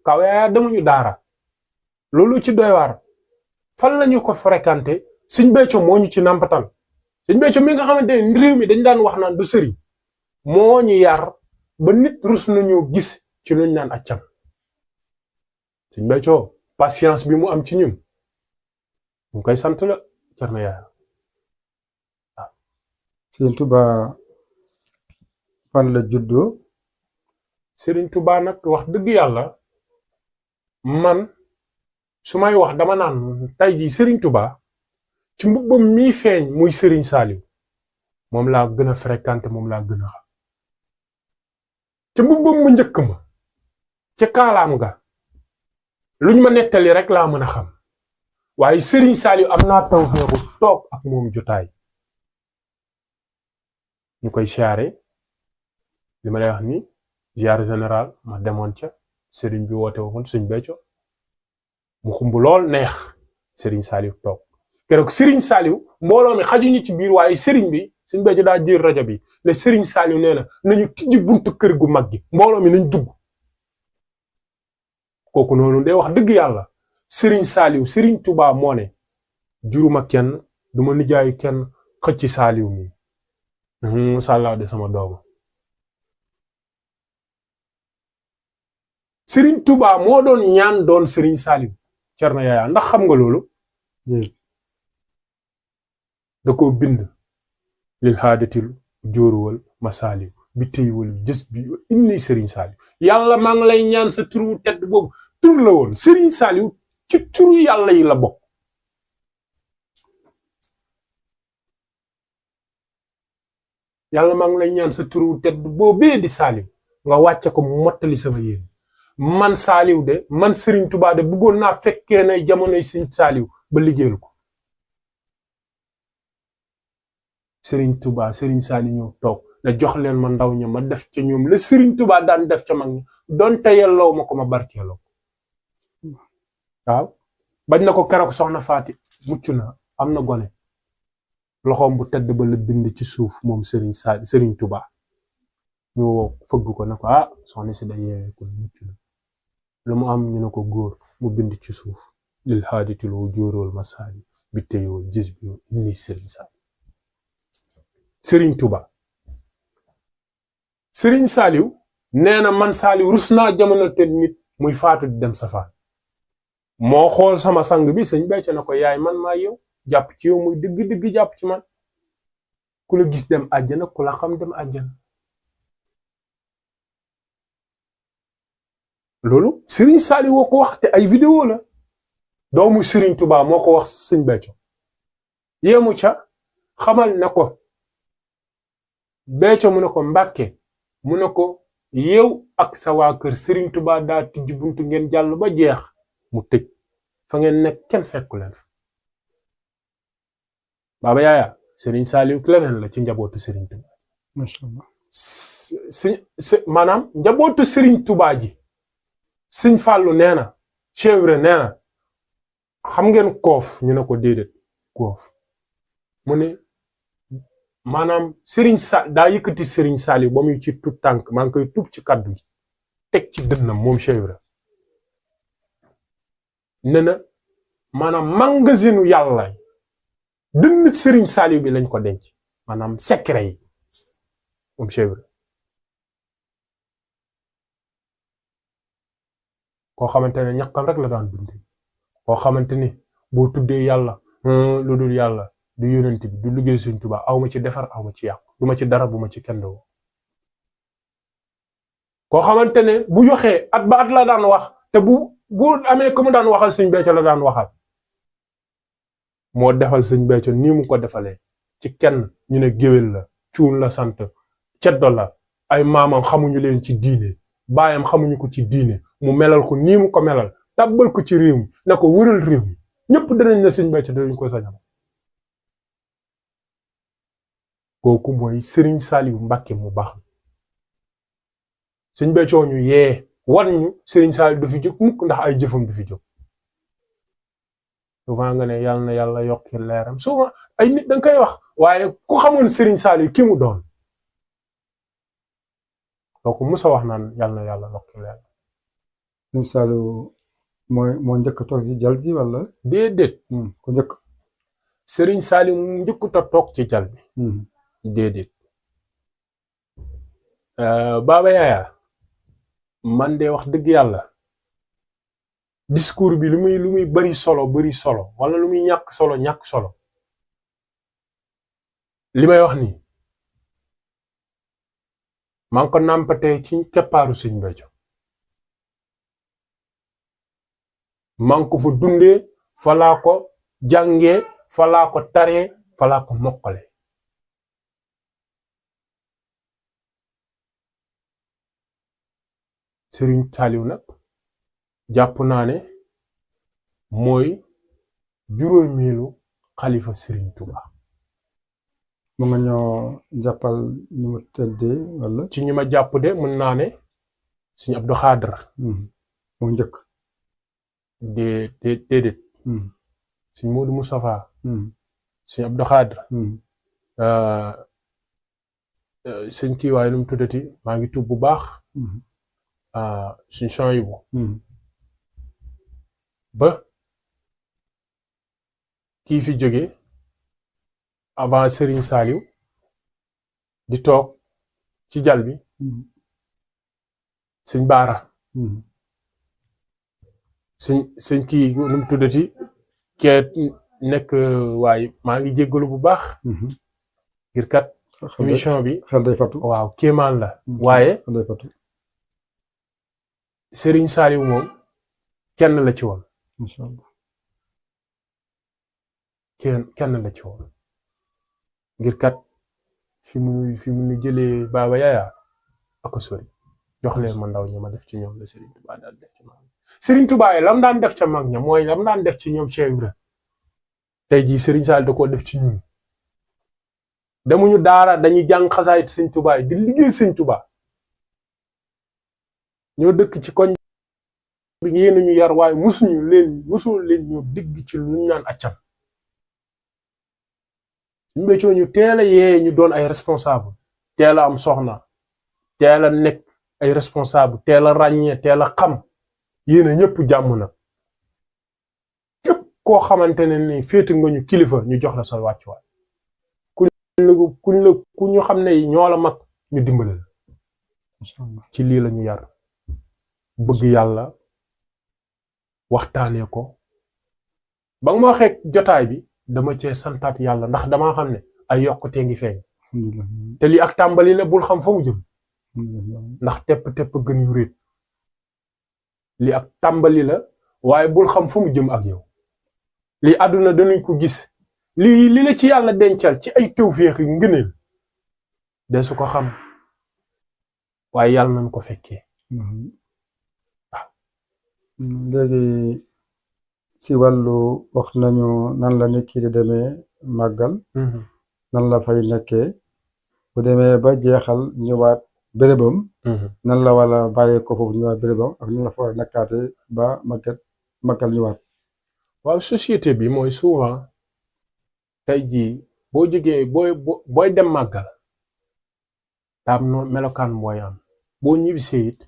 kawe damuñu daara loolu ci doy waar fan lañu ko fréquenté Sëñ Béthio moo ñu ci nampatal Sëñ Béthio mi nga xamante ne réew mi dañ daan wax naan du sëriñ moo ñu yar ba nit rus nañoo gis ci luñ naan accam Sëñ Béthio patience bi mu am ci ñun ñu koy sant la jar na yaay waaw. Sëñ Touba fan la juddoo. Sëriñ Touba nag wax dëgg yàlla man su may wax dama naan tey jii Sëriñ Touba ci mbubbam mii feeñ muy Sëriñ Saliou moom laa gën a fréquenté moom laa gën a xam ca mbubbam mu njëkk ma ca kaalaam ga luñ ma nettali rek laa mën a xam waaye Sëriñ Saliou am naa tawfeexu toog ak moom jotaay ñu koy siyaare li ma lay wax ni ziar général ma demoon ca sëriñ bi woote woon Sëñ Béthio mu xumb lool neex Sëriñ Saliou toog keroog Sëriñ Saliou mbooloo mi xajuñu ci biir waaye sëriñ bi Sëñ Béthio daa jël rajo bi ne Sëriñ Saliou nee na nañu tijji buntu kër gu mag gi mbooloo mi nañ dugg kooku noonu day wax dëgg yàlla Sëriñ Saliou Sëriñ Touba moo ne juruma kenn duma nijaayu kenn xëcc Saliou mi sàllaa de sama dooma Sëriñ Touba moo doon ñaan doon Sëriñ Saliou Cerno Yaaya ndax xam nga loolu da ko bind lil haadatil jóoruwal masaaliw bi téywal jës bi inni Sëriñ Saliou yàlla maa ngi lay ñaan sa turu tedd boobu tur la woon Sëriñ Saliou ci turu yàlla yi la bokk yàlla maa ngi lay ñaan sa turu tedd boobee di Saliou nga wàcce ko mu mottali sama yéen man Saliou de man Sëriñ Touba de bëggoon naa fekkee nay jamonoy Sëriñ Saliou ba liggéeyal ko Sëriñ Touba Sëriñ Saliou ñëw toog na jox leen ma ndaw ña ma def ca ñoom la Sëriñ Touba daan def ca mag ñi doonte yelloo ma ko ma barkeeloo waaw bañ na ko keroog soxna Faati mucc na am na gone loxoom bu tedd ba la bind ci suuf moom Sëriñ Touba ñu fëgg ko ne ko soxna si da yeewee ko mucc na lu mu am ñu ne ko góor mu bind ci suuf lil haaditil wu jóoróol masaali bi téywool gis bi inni Sëriñ Saliou Sëriñ Touba Sëriñ Saliou nee na man Saliou rus naa jamono te nit muy faatu di dem safaan moo xool sama sang bi Sëñ Béthio na ko yaay man maa yow jàpp ci yow muy digg jàpp ci man ku la gis dem àjjana ku la xam dem àjjana loolu Sëriñ Saliou woo ko wax te ay vidéo la doomu Sëriñ Touba moo ko wax Sëñ Béthio yéemu ca xamal ne ko Béthio mu ne ko Mbàkke mu ne ko yow ak sa waa kër Sëriñ Touba daa tijj buntu ngeen jàll ba jeex mu tëj fa ngeen nekk kenn fekku leen fa Baba Yaaya Sëriñ Saliou leneen la ci njabootu Sëriñ Touba macha allah maanaam njabootu Sëriñ Touba ji Sëñ Fàllu nee na chèvre nee na xam ngeen koof ñu ne ko déedéet koof mu ne maanaam daa yëkkati Sëriñ Saliou ba muy ci tut tànk maa ngi koy tub ci kaddu gi teg ci dënnam moom chèvre ne na maanaam magasinu yàlla dënn Sëriñ Saliou bi lañ ko denc maanaam secret yi moom chèvre koo xamante ne ñaqam rek la daan dundee koo xamante ni boo tuddee yàlla lu dul yàlla du yonent bi du liggéey Sëriñ Touba aw ma ci defar aw ma ci yàq du ma ci dara bu ma ci kenn doo koo xamante ne bu joxee at ba at la daan wax te bu amee ko mu daan waxal Sëñ Béthio la daan waxal moo defal Sëñ Béthio nii mu ko defalee ci kenn ñu ne géwél la cuun la sant ceddo la ay maamam xamuñu leen ci diine baayam xamuñu ko ci diine mu melal ko nii mu ko melal tàbbal ko ci réew mi ne ko wëral réew mi ñëpp danañ ne Sëñ Béthio danañ ko sañal kooku mooy Sëriñ Saliou Mbàkke mu baax sëñ Béthio ñu yee wan ñu Serigne Saliou du fi jóg mukk ndax ay jëfam du fi jóg souvent nga ne yàlla na yàlla yokki leeram souvent ay nit da nga koy wax waaye ku xamoon Serigne Saliou ki mu doon donc musa wax naan yàlla na yàlla yokki leeram. Serigne Saliou moo njëkk a toog ci jal ji wala. déedéet. ku njëkk. Serigne Saliou mu njëkkut a toog ci jal bi. déedéet. Baba Yaya man de wax dëgg yàlla discours bi lu muy bari solo wala lu muy ñàkk solo li may wax nii maa ngi ko nàmpatee ci keppaaru sëñ Béthio maa ngi ko fa dundee fa laa ko jàngee fa laa ko taree fa laa ko mokkale Serigne Saliou nag jàpp naa ne mooy juróomeelu xalifa Serigne Touba. mu nga ñoo jàppal ñu mu tëddee wala. ci ñu ma jàpp de mën naa ne Serigne Abdou Khadre. moo njëkk. déedéet. Serigne Modou Moustapha. Serigne Abdou Khadre. Serigne kii waaye nu mu tuddati maa ngi tub bu baax. suñ champs yi ba kii fi jóge avant Serigne Saliou di toog ci jal bi suñ baara suñ kii nu mu tuddati kee nekk waaye maa ngi jéggalu bu baax ngir kat émission bi xel day fatu waaw kéemaan la waaye xel day fatu Serigne Saliou moom kenn la ci woon. Masha Allah. kenn la ci woon ngir kat fi mu jëlee Baba Yaya ak sori jox leen ma ndaw ñi ma def ci ñoom la Serigne Touba daal def ci mag Serigne Touba lam daan def ca mag ña mooy lam daan def ci ñoom Cheikh Ibra tey jii Serigne Saliou da koo def ci ñun demuñu daara dañuy jàng xasaayit Serigne Touba di liggéey Serigne Touba. ñoo dëkk ci koñ bi yéen ñu yar waaye musul leen ñu digg ci lu ñu naan accam ñu Béthio ñu teel a yee ñu doon ay responsable teel a am soxna teel a nekk ay responsable teel a ràññee teel a xam yéen a ñëpp jàmm na képp koo xamante ne ni féete nga ñu kilifa ñu jox la sa wàccuwaay ku ñu xam ne ñoo la mag ñu dimbale la ci lii la ñu yar bëgg yàlla waxtaanee ko ba nga ma waxee jotaay bi dama cee santaat yàlla ndax damaa xam ne ay yokkutee ngi feeñ te lii ak tàmbali la bul xam fa mu jëm ndax tepp gën yu réet lii ak tàmbali la waaye bul xam fa mu jëm ak yow lii àdduna danañ ko gis li la ci yàlla dencal ci ay tawféex yi ngëneel de su ko xam waaye yàlla nañ ko fekkee léegi si wàllu wax nañu nan la nit ki di demee màggal nan la fay nekkee bu demee ba jeexal ñëwaat bérébam nan la wala bàyyee ko foofu ñëwaat bérébam ak nan la fa war a nekkaate ba màggal ñëwaat waaw société bi mooy souvent tey jii boo jógee booy dem màggal daam noonu melokaan mooy am boo ñibbisee it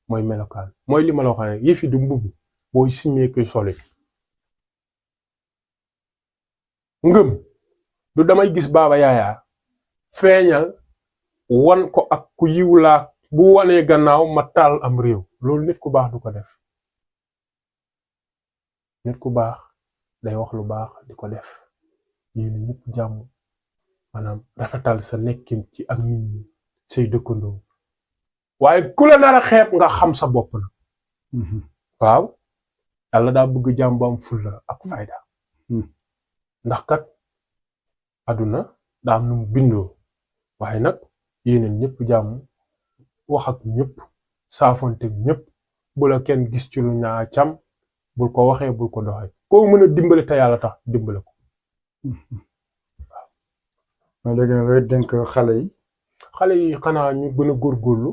mooy melokaan mooy li ma la wax rek yëfi du mbubb booy simee koy soli ngëm du damay gis Baba Yaya feeñal wan ko ak ku yiw laa bu wanee gannaaw ma taal am réew loolu nit ku baax du ko def nit ku baax day wax lu baax di ko def yéen ñëpp jàmm maanaam rafetal sa nekkin ci ak nit ñi say dëkkandoo waaye ku la nar a xeeb nga xam sa bopp na waaw yàlla daa bëgg jàmm bu am fulla ak fayda ndax kat àdduna daa am nu mu bindoo waaye nag yéeneen ñëpp jàmm wax ak ñëpp saafonte ñëpp bu la kenn gis ci lu ñaa cam bul ko waxee bul ko doxee koo mën a dimbale te yàlla tax dimbale ko waaw léegi nag looy dénk xale yi xale yi xanaa ñu gën a góorgóorlu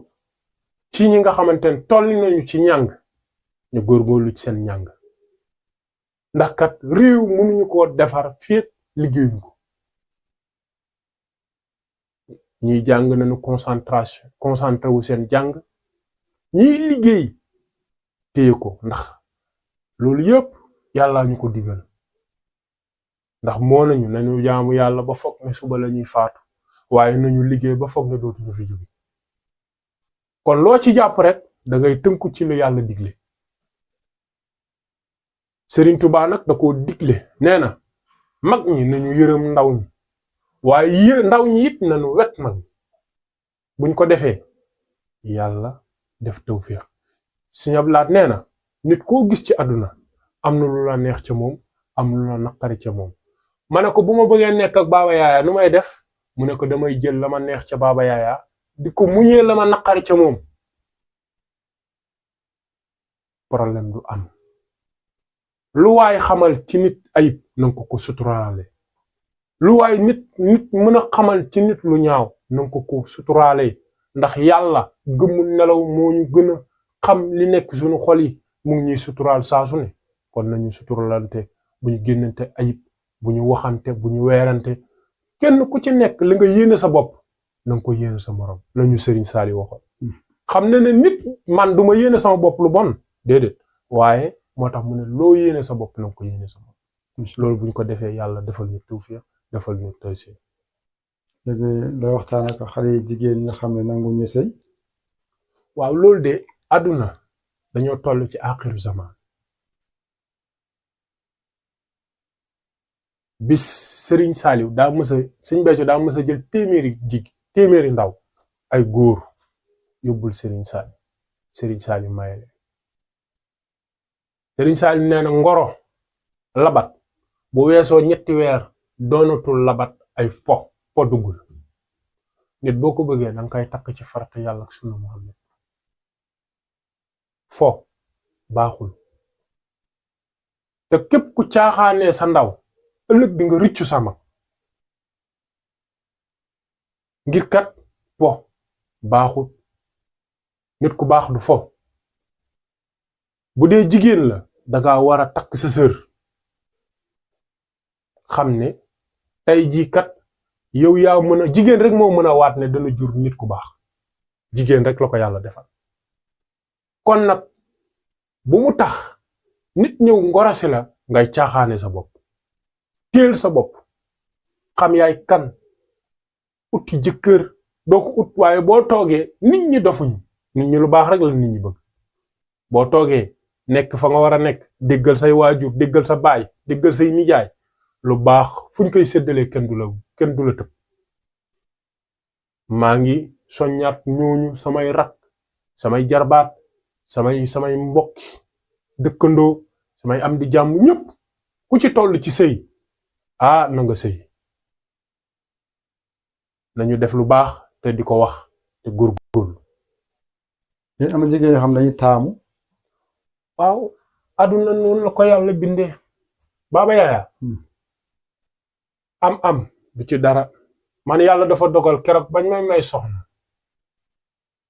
ci ñi nga xamante ne tolli nañu ci ñàng ñu góorgóorlu ci seen ñàng ndax kat réew mënuñu koo defar fii liggéeyuñ ko ñiy jàng nañu concentré wu seen jàng ñiy liggéey téye ko ndax loolu yëpp yàlla ñu ko digal ndax moo nañu jaamu yàlla ba foog ne suba la ñuy faatu waaye nañu liggéey ba foog ne dootuñu fi jóge kon loo ci jàpp rek da ngay tënku ci lu yàlla digle Serigne Touba nag da koo digle nee na mag ñi nañu yërëm ndaw ñi waaye ndaw ñi it nañu wet mag ñi buñ ko defee yàlla def tawfeex Sëñ Abdou Lahad nee na nit koo gis ci àdduna am na lu la neex ca moom am lu la naqari ca moom ma ne ko bu ma bëggee nekk ak baaba yaaya nu may def mu ne ko damay jël la ma neex ca baaba yaaya di ko muñee la ma naqari ca moom problème du am lu waay xamal ci nit ayib nanga ko suturaale lu waay nit mën a xamal ci nit lu ñaaw nanga ko suturaale ndax yàlla gëmul nelaw moo ñu gën a xam li nekk suñu xol yi mu ngi ñuy suturaal saa su ne kon nañu suturalante bu ñu génnante ayib bu ñu waxante bu ñu weerante kenn ku ci nekk li nga yéene sa bopp nanga ko yéene sa morom lañu Sëriñ Saali waxoon xam ne nit man duma yéene sama bopp lu bon déedéet waaye moo tax mu ne loo yéene sa bopp nanga ko yéene sa bopp loolu buñ ko defee yàlla defal ñu tawfiq defal ñu taysiir léegi la waxtaan ak xale yi jigéen ñi nga xam ne nangu ñu sëy waaw loolu de àdduna dañoo toll ci axiru zaman bis Sëriñ Saaliw daa mës a Sëriñ Béthio daa mës a jël téeméeri ndaw ay góor yóbbul Sëriñ Saaliw maye leen Sëriñ Saaliw nee na ngoro labat bu weesoo 3 weer doonatul labat ay po duggul nit boo ko bëggee danga koy takk ci farata yàlla ak sunna Muhammad fo baaxul te képp ku caaxaanee sa ndaw ëllëg di nga rëccu sa mag ngir kat po baaxul nit ku baax du fo bu dee jigéen la danga war a takk sa sër xam ne tey jii kat yow yaa mën a jigéen rek moo mën a waat ne dana jur nit ku baax jigéen rek la ko yàlla defal kon nag bu mu tax nit ñëw ngorasi la ngay caaxaane sa bopp téel sa bopp xam yaay kan uti jëkkër doo ko ut waaye boo toogee nit ñi dofuñu nit ñi lu baax rek la nit ñi bëgg boo toogee nekk fa nga war a nekk déggal say waajur déggal sa baay déggal say nijaay lu baax fuñ koy séddalee kenn du la tëb maa ngi soññaat ñooñu samay rak samay jarbaat samay mbokki dëkkandoo samay am di jàmm ñëpp ku ci toll ci sëy na nga sëy nañu def lu baax te di ko wax te góorgóorlu yéen am na jigéen yoo xam ne dañuy taamu waaw àdduna noonu la ko yàlla bindee baaba yaaya am du ci dara man yàlla dafa dogal keroog bañ may soxna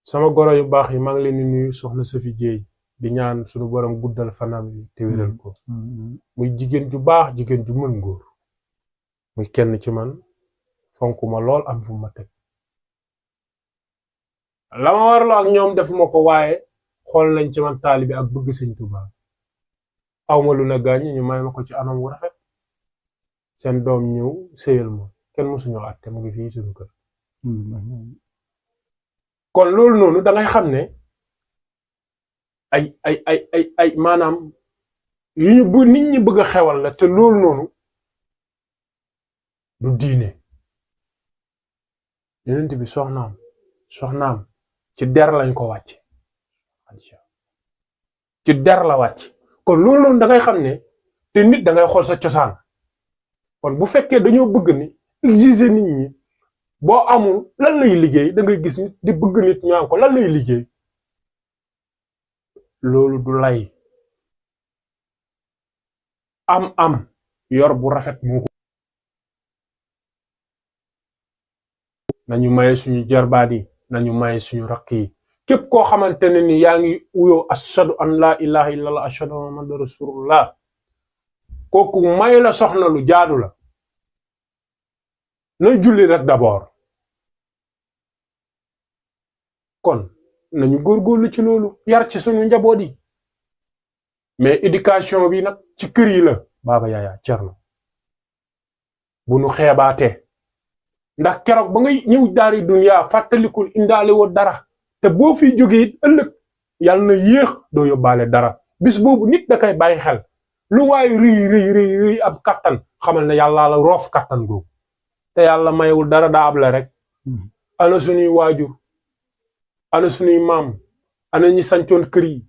sama goro yu baax yi maa ngi leen di nuyu soxna Safi Jéey di ñaan suñu borom guddal fanam yi te wéral ko muy jigéen ju baax jigéen ju mën góor muy kenn ci man fonk ma lool am fu ma teg la ma warloo ak ñoom defuma ko waaye xool nañ ci man taalibi ak bëgg Sëñ Tuubaa awma lu na gaañ ñu may ma ko ci anam wu rafet seen doom ñëw sëyal ma kenn mësuñoo àtte mu ngi fii suñu kër kon loolu noonu dangay xam ne ay maanaam yu ñu bu nit ñi bëgg a xewal la te loolu noonu du diine Yonent bi soxnaam ci der lañ ko wàcc ci der la wàcc kon loolu noonu dangay xam ne te nit dangay xool sa cosaan kon bu fekkee dañoo bëgg ni exiger nit ñi boo amul lan lay liggéey da ngay gis nit di bëgg nit ñu ko lan lay liggéey loolu du lay am yor bu rafet moo ko nañu maye suñu jarbaat yi nañu maye suñu rakk yi képp koo xamante ne ni yaa ngi uyoo ashadu an laa ilaha illallah ashadu anna muhammadu rasulullah kooku may la soxna lu jaadu la na julli rek d'abord kon nañu góorgóorlu ci loolu yar ci suñu njaboot yi mais éducation bi nag ci kër yi la Baba Yaya Thierno bu nu xeebaatee ndax keroog ba ngay ñëw daari dunya fàttalikul indaale woo dara te boo fi jógee it ëllëg yàlla na yéex doo yóbbaale dara bis boobu nit da koy bàyyi xel lu waay rëy ab kattan xamal ne yàlla la roof kattan googu te yàlla mayewul dara daa ab la rek ana suñuy waajur ana suñuy maam ana ñi sancoon kër yi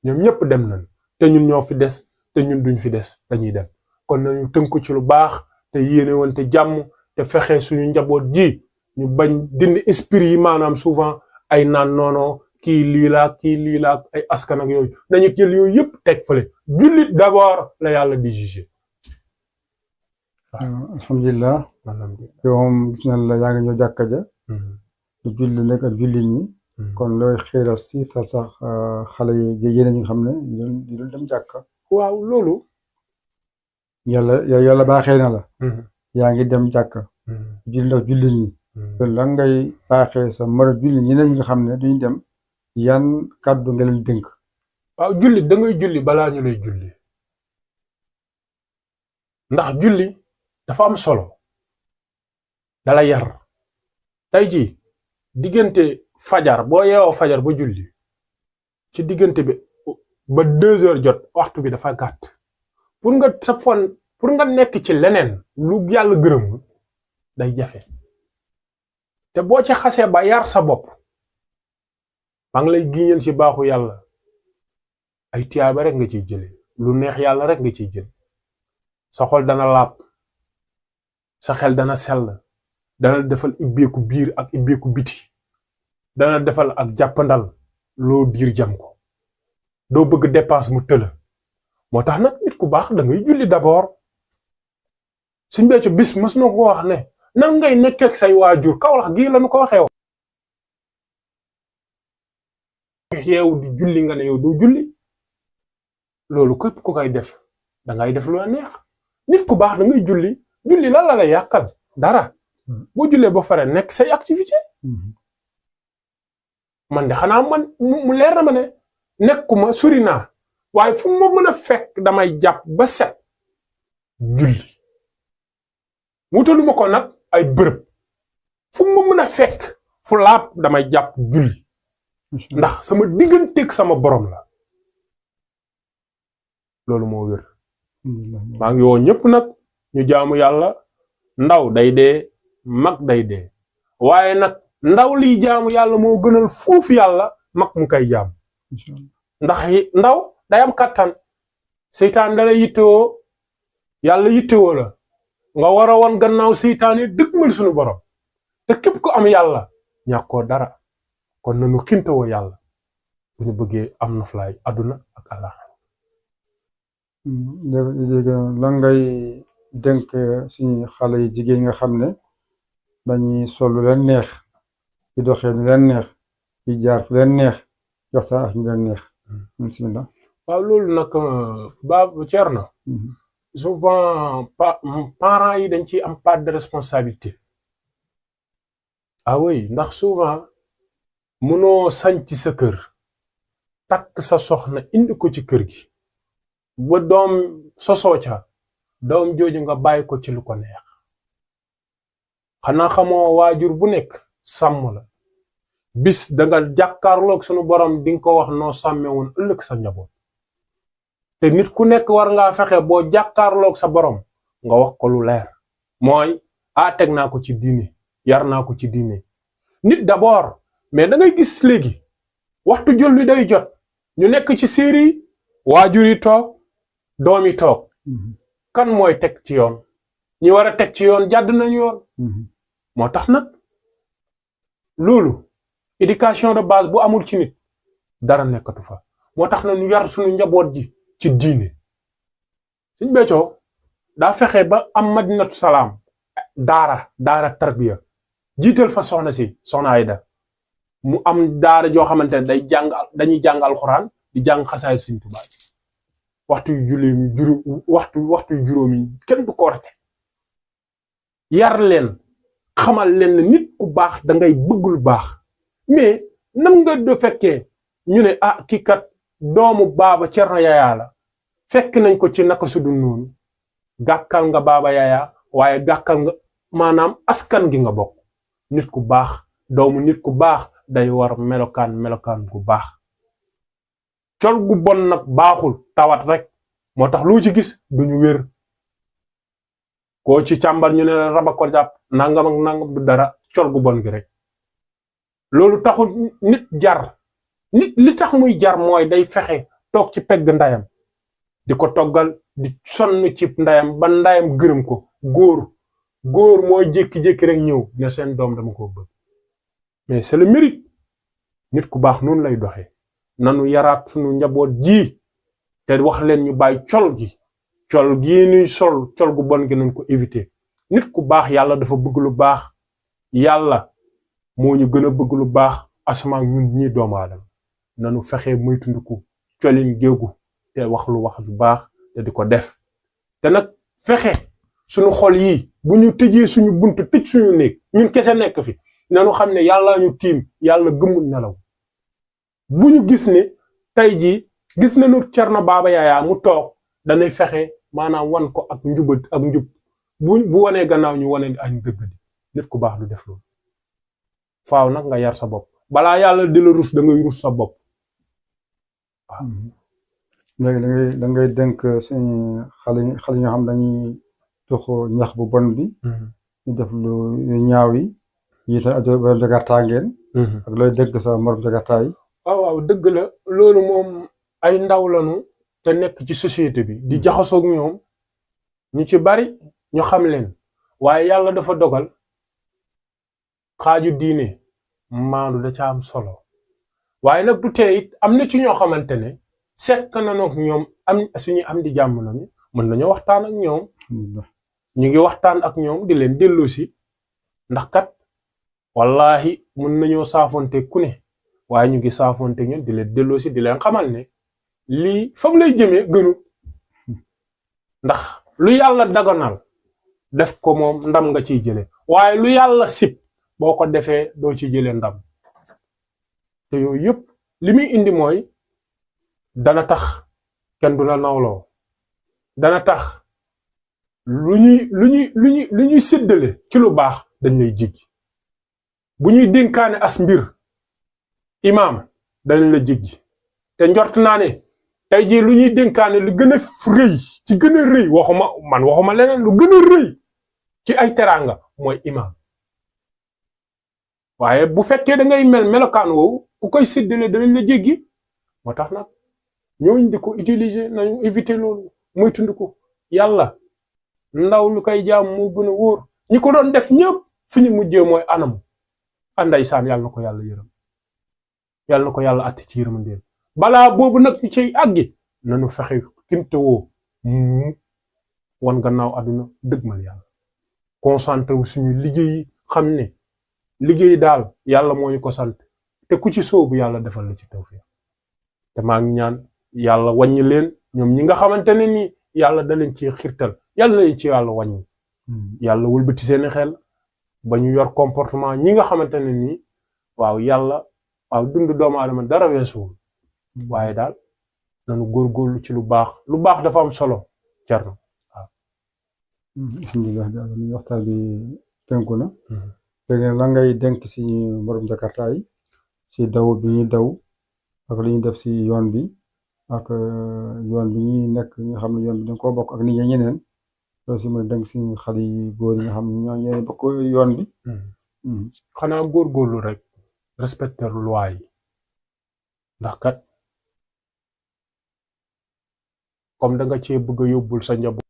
ñoom ñëpp dem nañ te ñun ñoo fi des te ñun duñ fi des dañuy dem kon nañu tënku ci lu baax te yéene wante jàmm te fexe suñu njaboot ji ñu bañ dindi esprit yi maanaam souvent ay naan noono kii lii la ay askan ak yooyu nañu jël yooyu yëpp teg fële jullit d'abord la yàlla di juger. alhamdulilah yow moom gis na la yaa ngi ñëw jàkka ja di julli nekk ak jullit ñi kon looy xiiral si sax xale yi yéen ñu xam ne di doon dem jàkka waaw loolu yàlla baaxee na la yaa ngi dem jàkka julli ndax jullit ñi kon lan ngay baaxee sa mara julli ñeneen ñi nga xam ne duñ dem yan kàddu nga leen dénk waaw julli da ngay julli balaa ñu lay julli ndax julli dafa am solo dala yar tey ji diggante fajar boo yeewoo fajar ba julli ci diggante bi ba 2 heures jot waxtu bi dafa gàtt pour nga nekk ci leneen lu yàlla gërëmul day jafe te boo ci xasee ba yar sa bopp maa ngi lay giñal ci baaxu yàlla ay tiyaaba rek nga ciy jële lu neex yàlla rek nga ciy jël sa xol dana laab sa xel dana sell dana defal ibbeeku biir ak ibbeeku biti dana defal ak jàppandal loo diir jam ko doo bëgg dépense mu tëla moo tax nag nit ku baax da ngay julli d'abord suñ becco bis mës na ko wax ne nan ngay nekkeek say waajur Kawlax gii la nu ko waxee yeewu di julli nga ne yow doo julli loolu képp ku koy def dangay def lu la neex nit ku baax da ngay julli lan la lay yàqal dara boo jullee ba pare nekk say activité man de xanaa man mu leer na ma ne nekkuma sori naa waaye fu ma mën a fekk damay jàpp ba set julli wutaluma ko nag ay bërëb fu ma mën a fekk fu laab damay jàpp julli ndax sama digganteeg sama borom la loolu moo wér maa ngi woo ñëpp nag ñu jaamu yàlla ndaw day dee mag day dee waaye nag ndaw liy jaamu yàlla moo gënal fuuf yàlla mag mu koy jaam ndax ndaw day am kattan seytaan dala yittewoo yàlla yittewoo la nga war a woon gannaaw seytaan yi dëgmal suñu borom te képp ku am yàlla ñàkkoo dara kon nañu xintewoo yàlla bu ñu bëggee am noflaay àdduna ak àllaaxira léegi lan ngay dénk suñu xale yi jigéen nga xam ne dañuy sol lu leen neex di doxee lu leen neex di jaar fu leen neex waxtaan ak ñu leen neex bismillah waaw loolu nag ba Thierno souvent parents yi dañ ciy am part de responsabilité ah oui ndax souvent mënoo sañ ci sa kër takk sa soxna indi ko ci kër gi ba doom sosoo ca doom jooju nga bàyyi ko ci lu ko neex xanaa xamoo waajur bu nekk sàmm la bis danga jàkkaarloog sunu borom di nga ko wax noo sàmme woon ëllëg sa njaboot te nit ku nekk war ngaa fexe boo jàkkaarloog sa borom nga wax ko lu leer mooy teg naa ko ci diine yar naa ko ci diine nit d'abord mais da ngay gis léegi waxtu julli day jot ñu nekk ci série waajur yi toog doom yi toog kan mooy teg ci yoon ñi war a teg ci yoon jàdd nañu yoon moo tax nag loolu éducation de base bu amul ci nit dara nekkatu fa moo tax na ñu yar suñu njaboot ji ci diine Sëñ Béthio daa fexe ba am Madinatu Salaam daara tarbiya jiital fa soxna Ayda mu am daara joo xamante ne dañuy jàng alxuraan di jàng xasaay Sëriñ Tuubaa waxtu yu juróomi kenn du ko rate yar leen xamal leen ne nit ku baax da ngay bëgg lu baax mais nan nga do fekkee ñu ne kii kat doomu baaba Cerno Yaya la fekk nañ ko ci naka su dul noonu gàkkal nga baaba Yaya waaye gàkkal nga maanaam askan gi nga bokk. nit ku baax doomu nit ku baax day war melokaan gu baax col gu bon nag baaxul tawat rek moo tax loo ci gis duñu wér koo ci càmbar ñu ne la raba ko jàpp nangam ak nangam du dara col gu bon gi rek loolu taxul nit li tax muy jar mooy day fexe toog ci pegg ndayam di ko toggal di sonn ci ndayam ba ndayam gërëm ko góor mooy jékki-jékki rek ñëw ne seen doom dama ko bëgg mais c'est le mérite nit ku baax noonu lay doxee nanu yaraat sunu njaboot ji te wax leen ñu bàyyi col gi ñuy sol col gu bon gi nañ ko éviter nit ku baax yàlla dafa bëgg lu baax yàlla moo ñu gën a bëgg lu baax asamaan ñun ñii doomu aadama nanu fexe moytundiku colin géegu te wax lu baax te di ko def te nag fexe suñu xol yi bu ñu tëjee suñu buntu tëj suñu néeg ñun kese nekk fi nanu xam ne yàlla ñu tiim yàlla gëmul nelaw bu ñu gis ne tey jii gis nañu Cerno Baaba Yaya mu toog danay fexe maanaam wan ko ak njub bu wanee gannaaw ñu wane añ dëgg di nit ku baax du def loolu faaw nag nga yar sa bopp balaa yàlla di la rus da ngay rus sa bopp waaw. léegi da ngay dénk suñu xale yi nga xam dañuy tux ñax bu bon bi. ñu def lu ñaaw yi te borom jakarta ngeen. ak looy dégg sa morom jakarta yi. waaw dëgg la loolu moom ay ndaw lañu te nekk ci société bi di jaxasoog ñoom ñu ci bari ñu xam leen waaye yàlla dafa dogal xaaju diine maandu da ca am solo waaye nag du tee it am na ci ñoo xamante ne sekk na nag ñoom suñu am di jàmm nañu mën nañoo waxtaan ak ñoom ñu ngi waxtaan ak ñoom di leen delloosi ndax kat wallahi mën nañoo saafonte ku ne waaye ñu ngi saafonte ñun di leen delloosi di leen xamal ne lii fam lay jëmee gënu ndax lu yàlla daganal def ko moom ndam nga ciy jële waaye lu yàlla sib boo ko defee doo ci jële ndam te yooyu yëpp li muy indi mooy dana tax kenn du la nawloo dana tax lu ñuy séddale ci lu baax dañ lay jiggi bu ñuy dénkaane as mbir imaam dañ la jiggi te njort naa ne tey jii lu ñuy dénkaane lu gën a rëy ci gën a rëy waxuma leneen lu gën a rëy ci ay teraanga mooy imaam waaye bu fekkee da ngay melokaan woowu ku koy séddale danañ la jéggi moo tax nag ñooñ di ko utiliser nañu éviter loolu muy tund ko yàlla ndaw lu koy jaam moo gën a wóor ñi ko doon def ñëpp fi ñu mujjee mooy anam andaysaan yàlla na ko yàlla yërëm yàlla na ko yàlla atti ci yërmandeem balaa boobu nag ñu ciy àggi nañu fexe kimte woo wan gannaaw àdduna dëgmal yàlla concentré wu suñu liggéey xam ne liggéey daal yàlla moo ñu ko sant te ku ci soobu yàlla defal la ci tawfiq te maa ngi ñaan yàlla wàññi leen ñoom ñi nga xamante ne ni yàlla da leen ci xirtal yàlla leen ci yàlla wàññi yàlla wëlbati seeni xel ba ñu yor comportement ñi nga xamante ne ni waaw yàlla waaw dund doomu aadama dara weesuwul waaye daal nañu góorgóorlu ci lu baax dafa am solo Cerno waaw. alhamdulilah bi àlla waxtaan bi tënku na léegi la ngay dénk si borom jakarta yi si daw bi ñuy daw ak li ñuy def si yoon bi ak yoon bi ñuy nekk nga xam ne yoon bi dañ koo bokk ak nit ñi ñeneen loolu si mën a dénk si xale yi góor yi nga xam ne ñoo ñooy bokk yoon bi. xanaa góorgóorlu rek respecter loi yi ndax kat comme da nga cee bëgg a yóbbul sa njaboot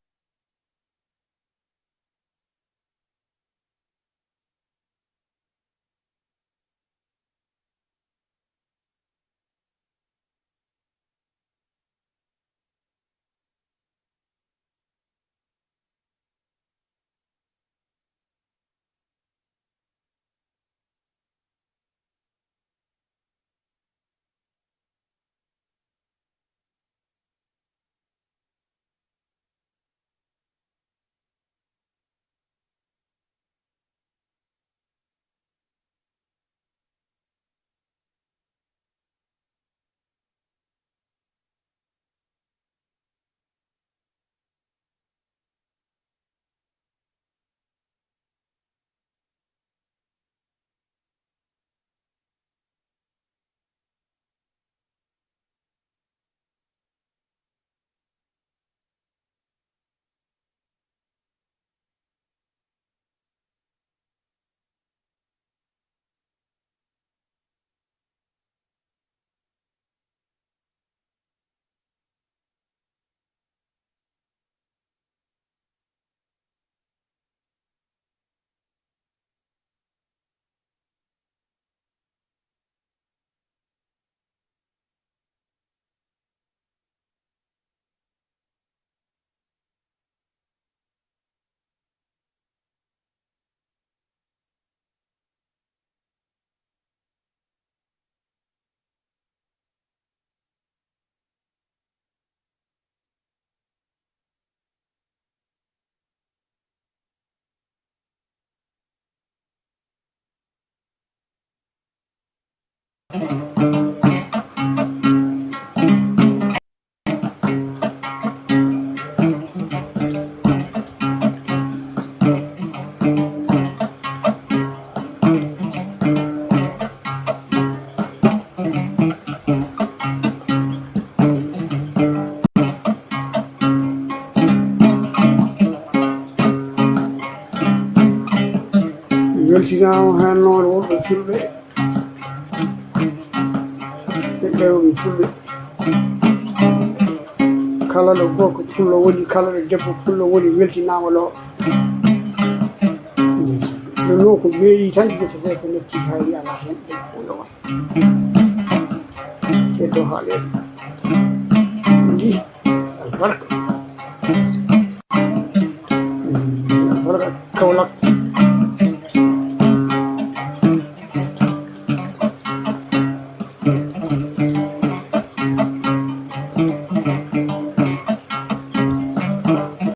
weltinama hen noon wonɓe fulɓe e ƴewɓe fulɓe kala ɗo gorko pullo woni kala ɗo debbo pullo woni weltinama ɗo ɗum noon ko meeɗi tan ƴettete ko lekki haali ala hen ɗen fo yowat keddo haaleɗo ndi albarka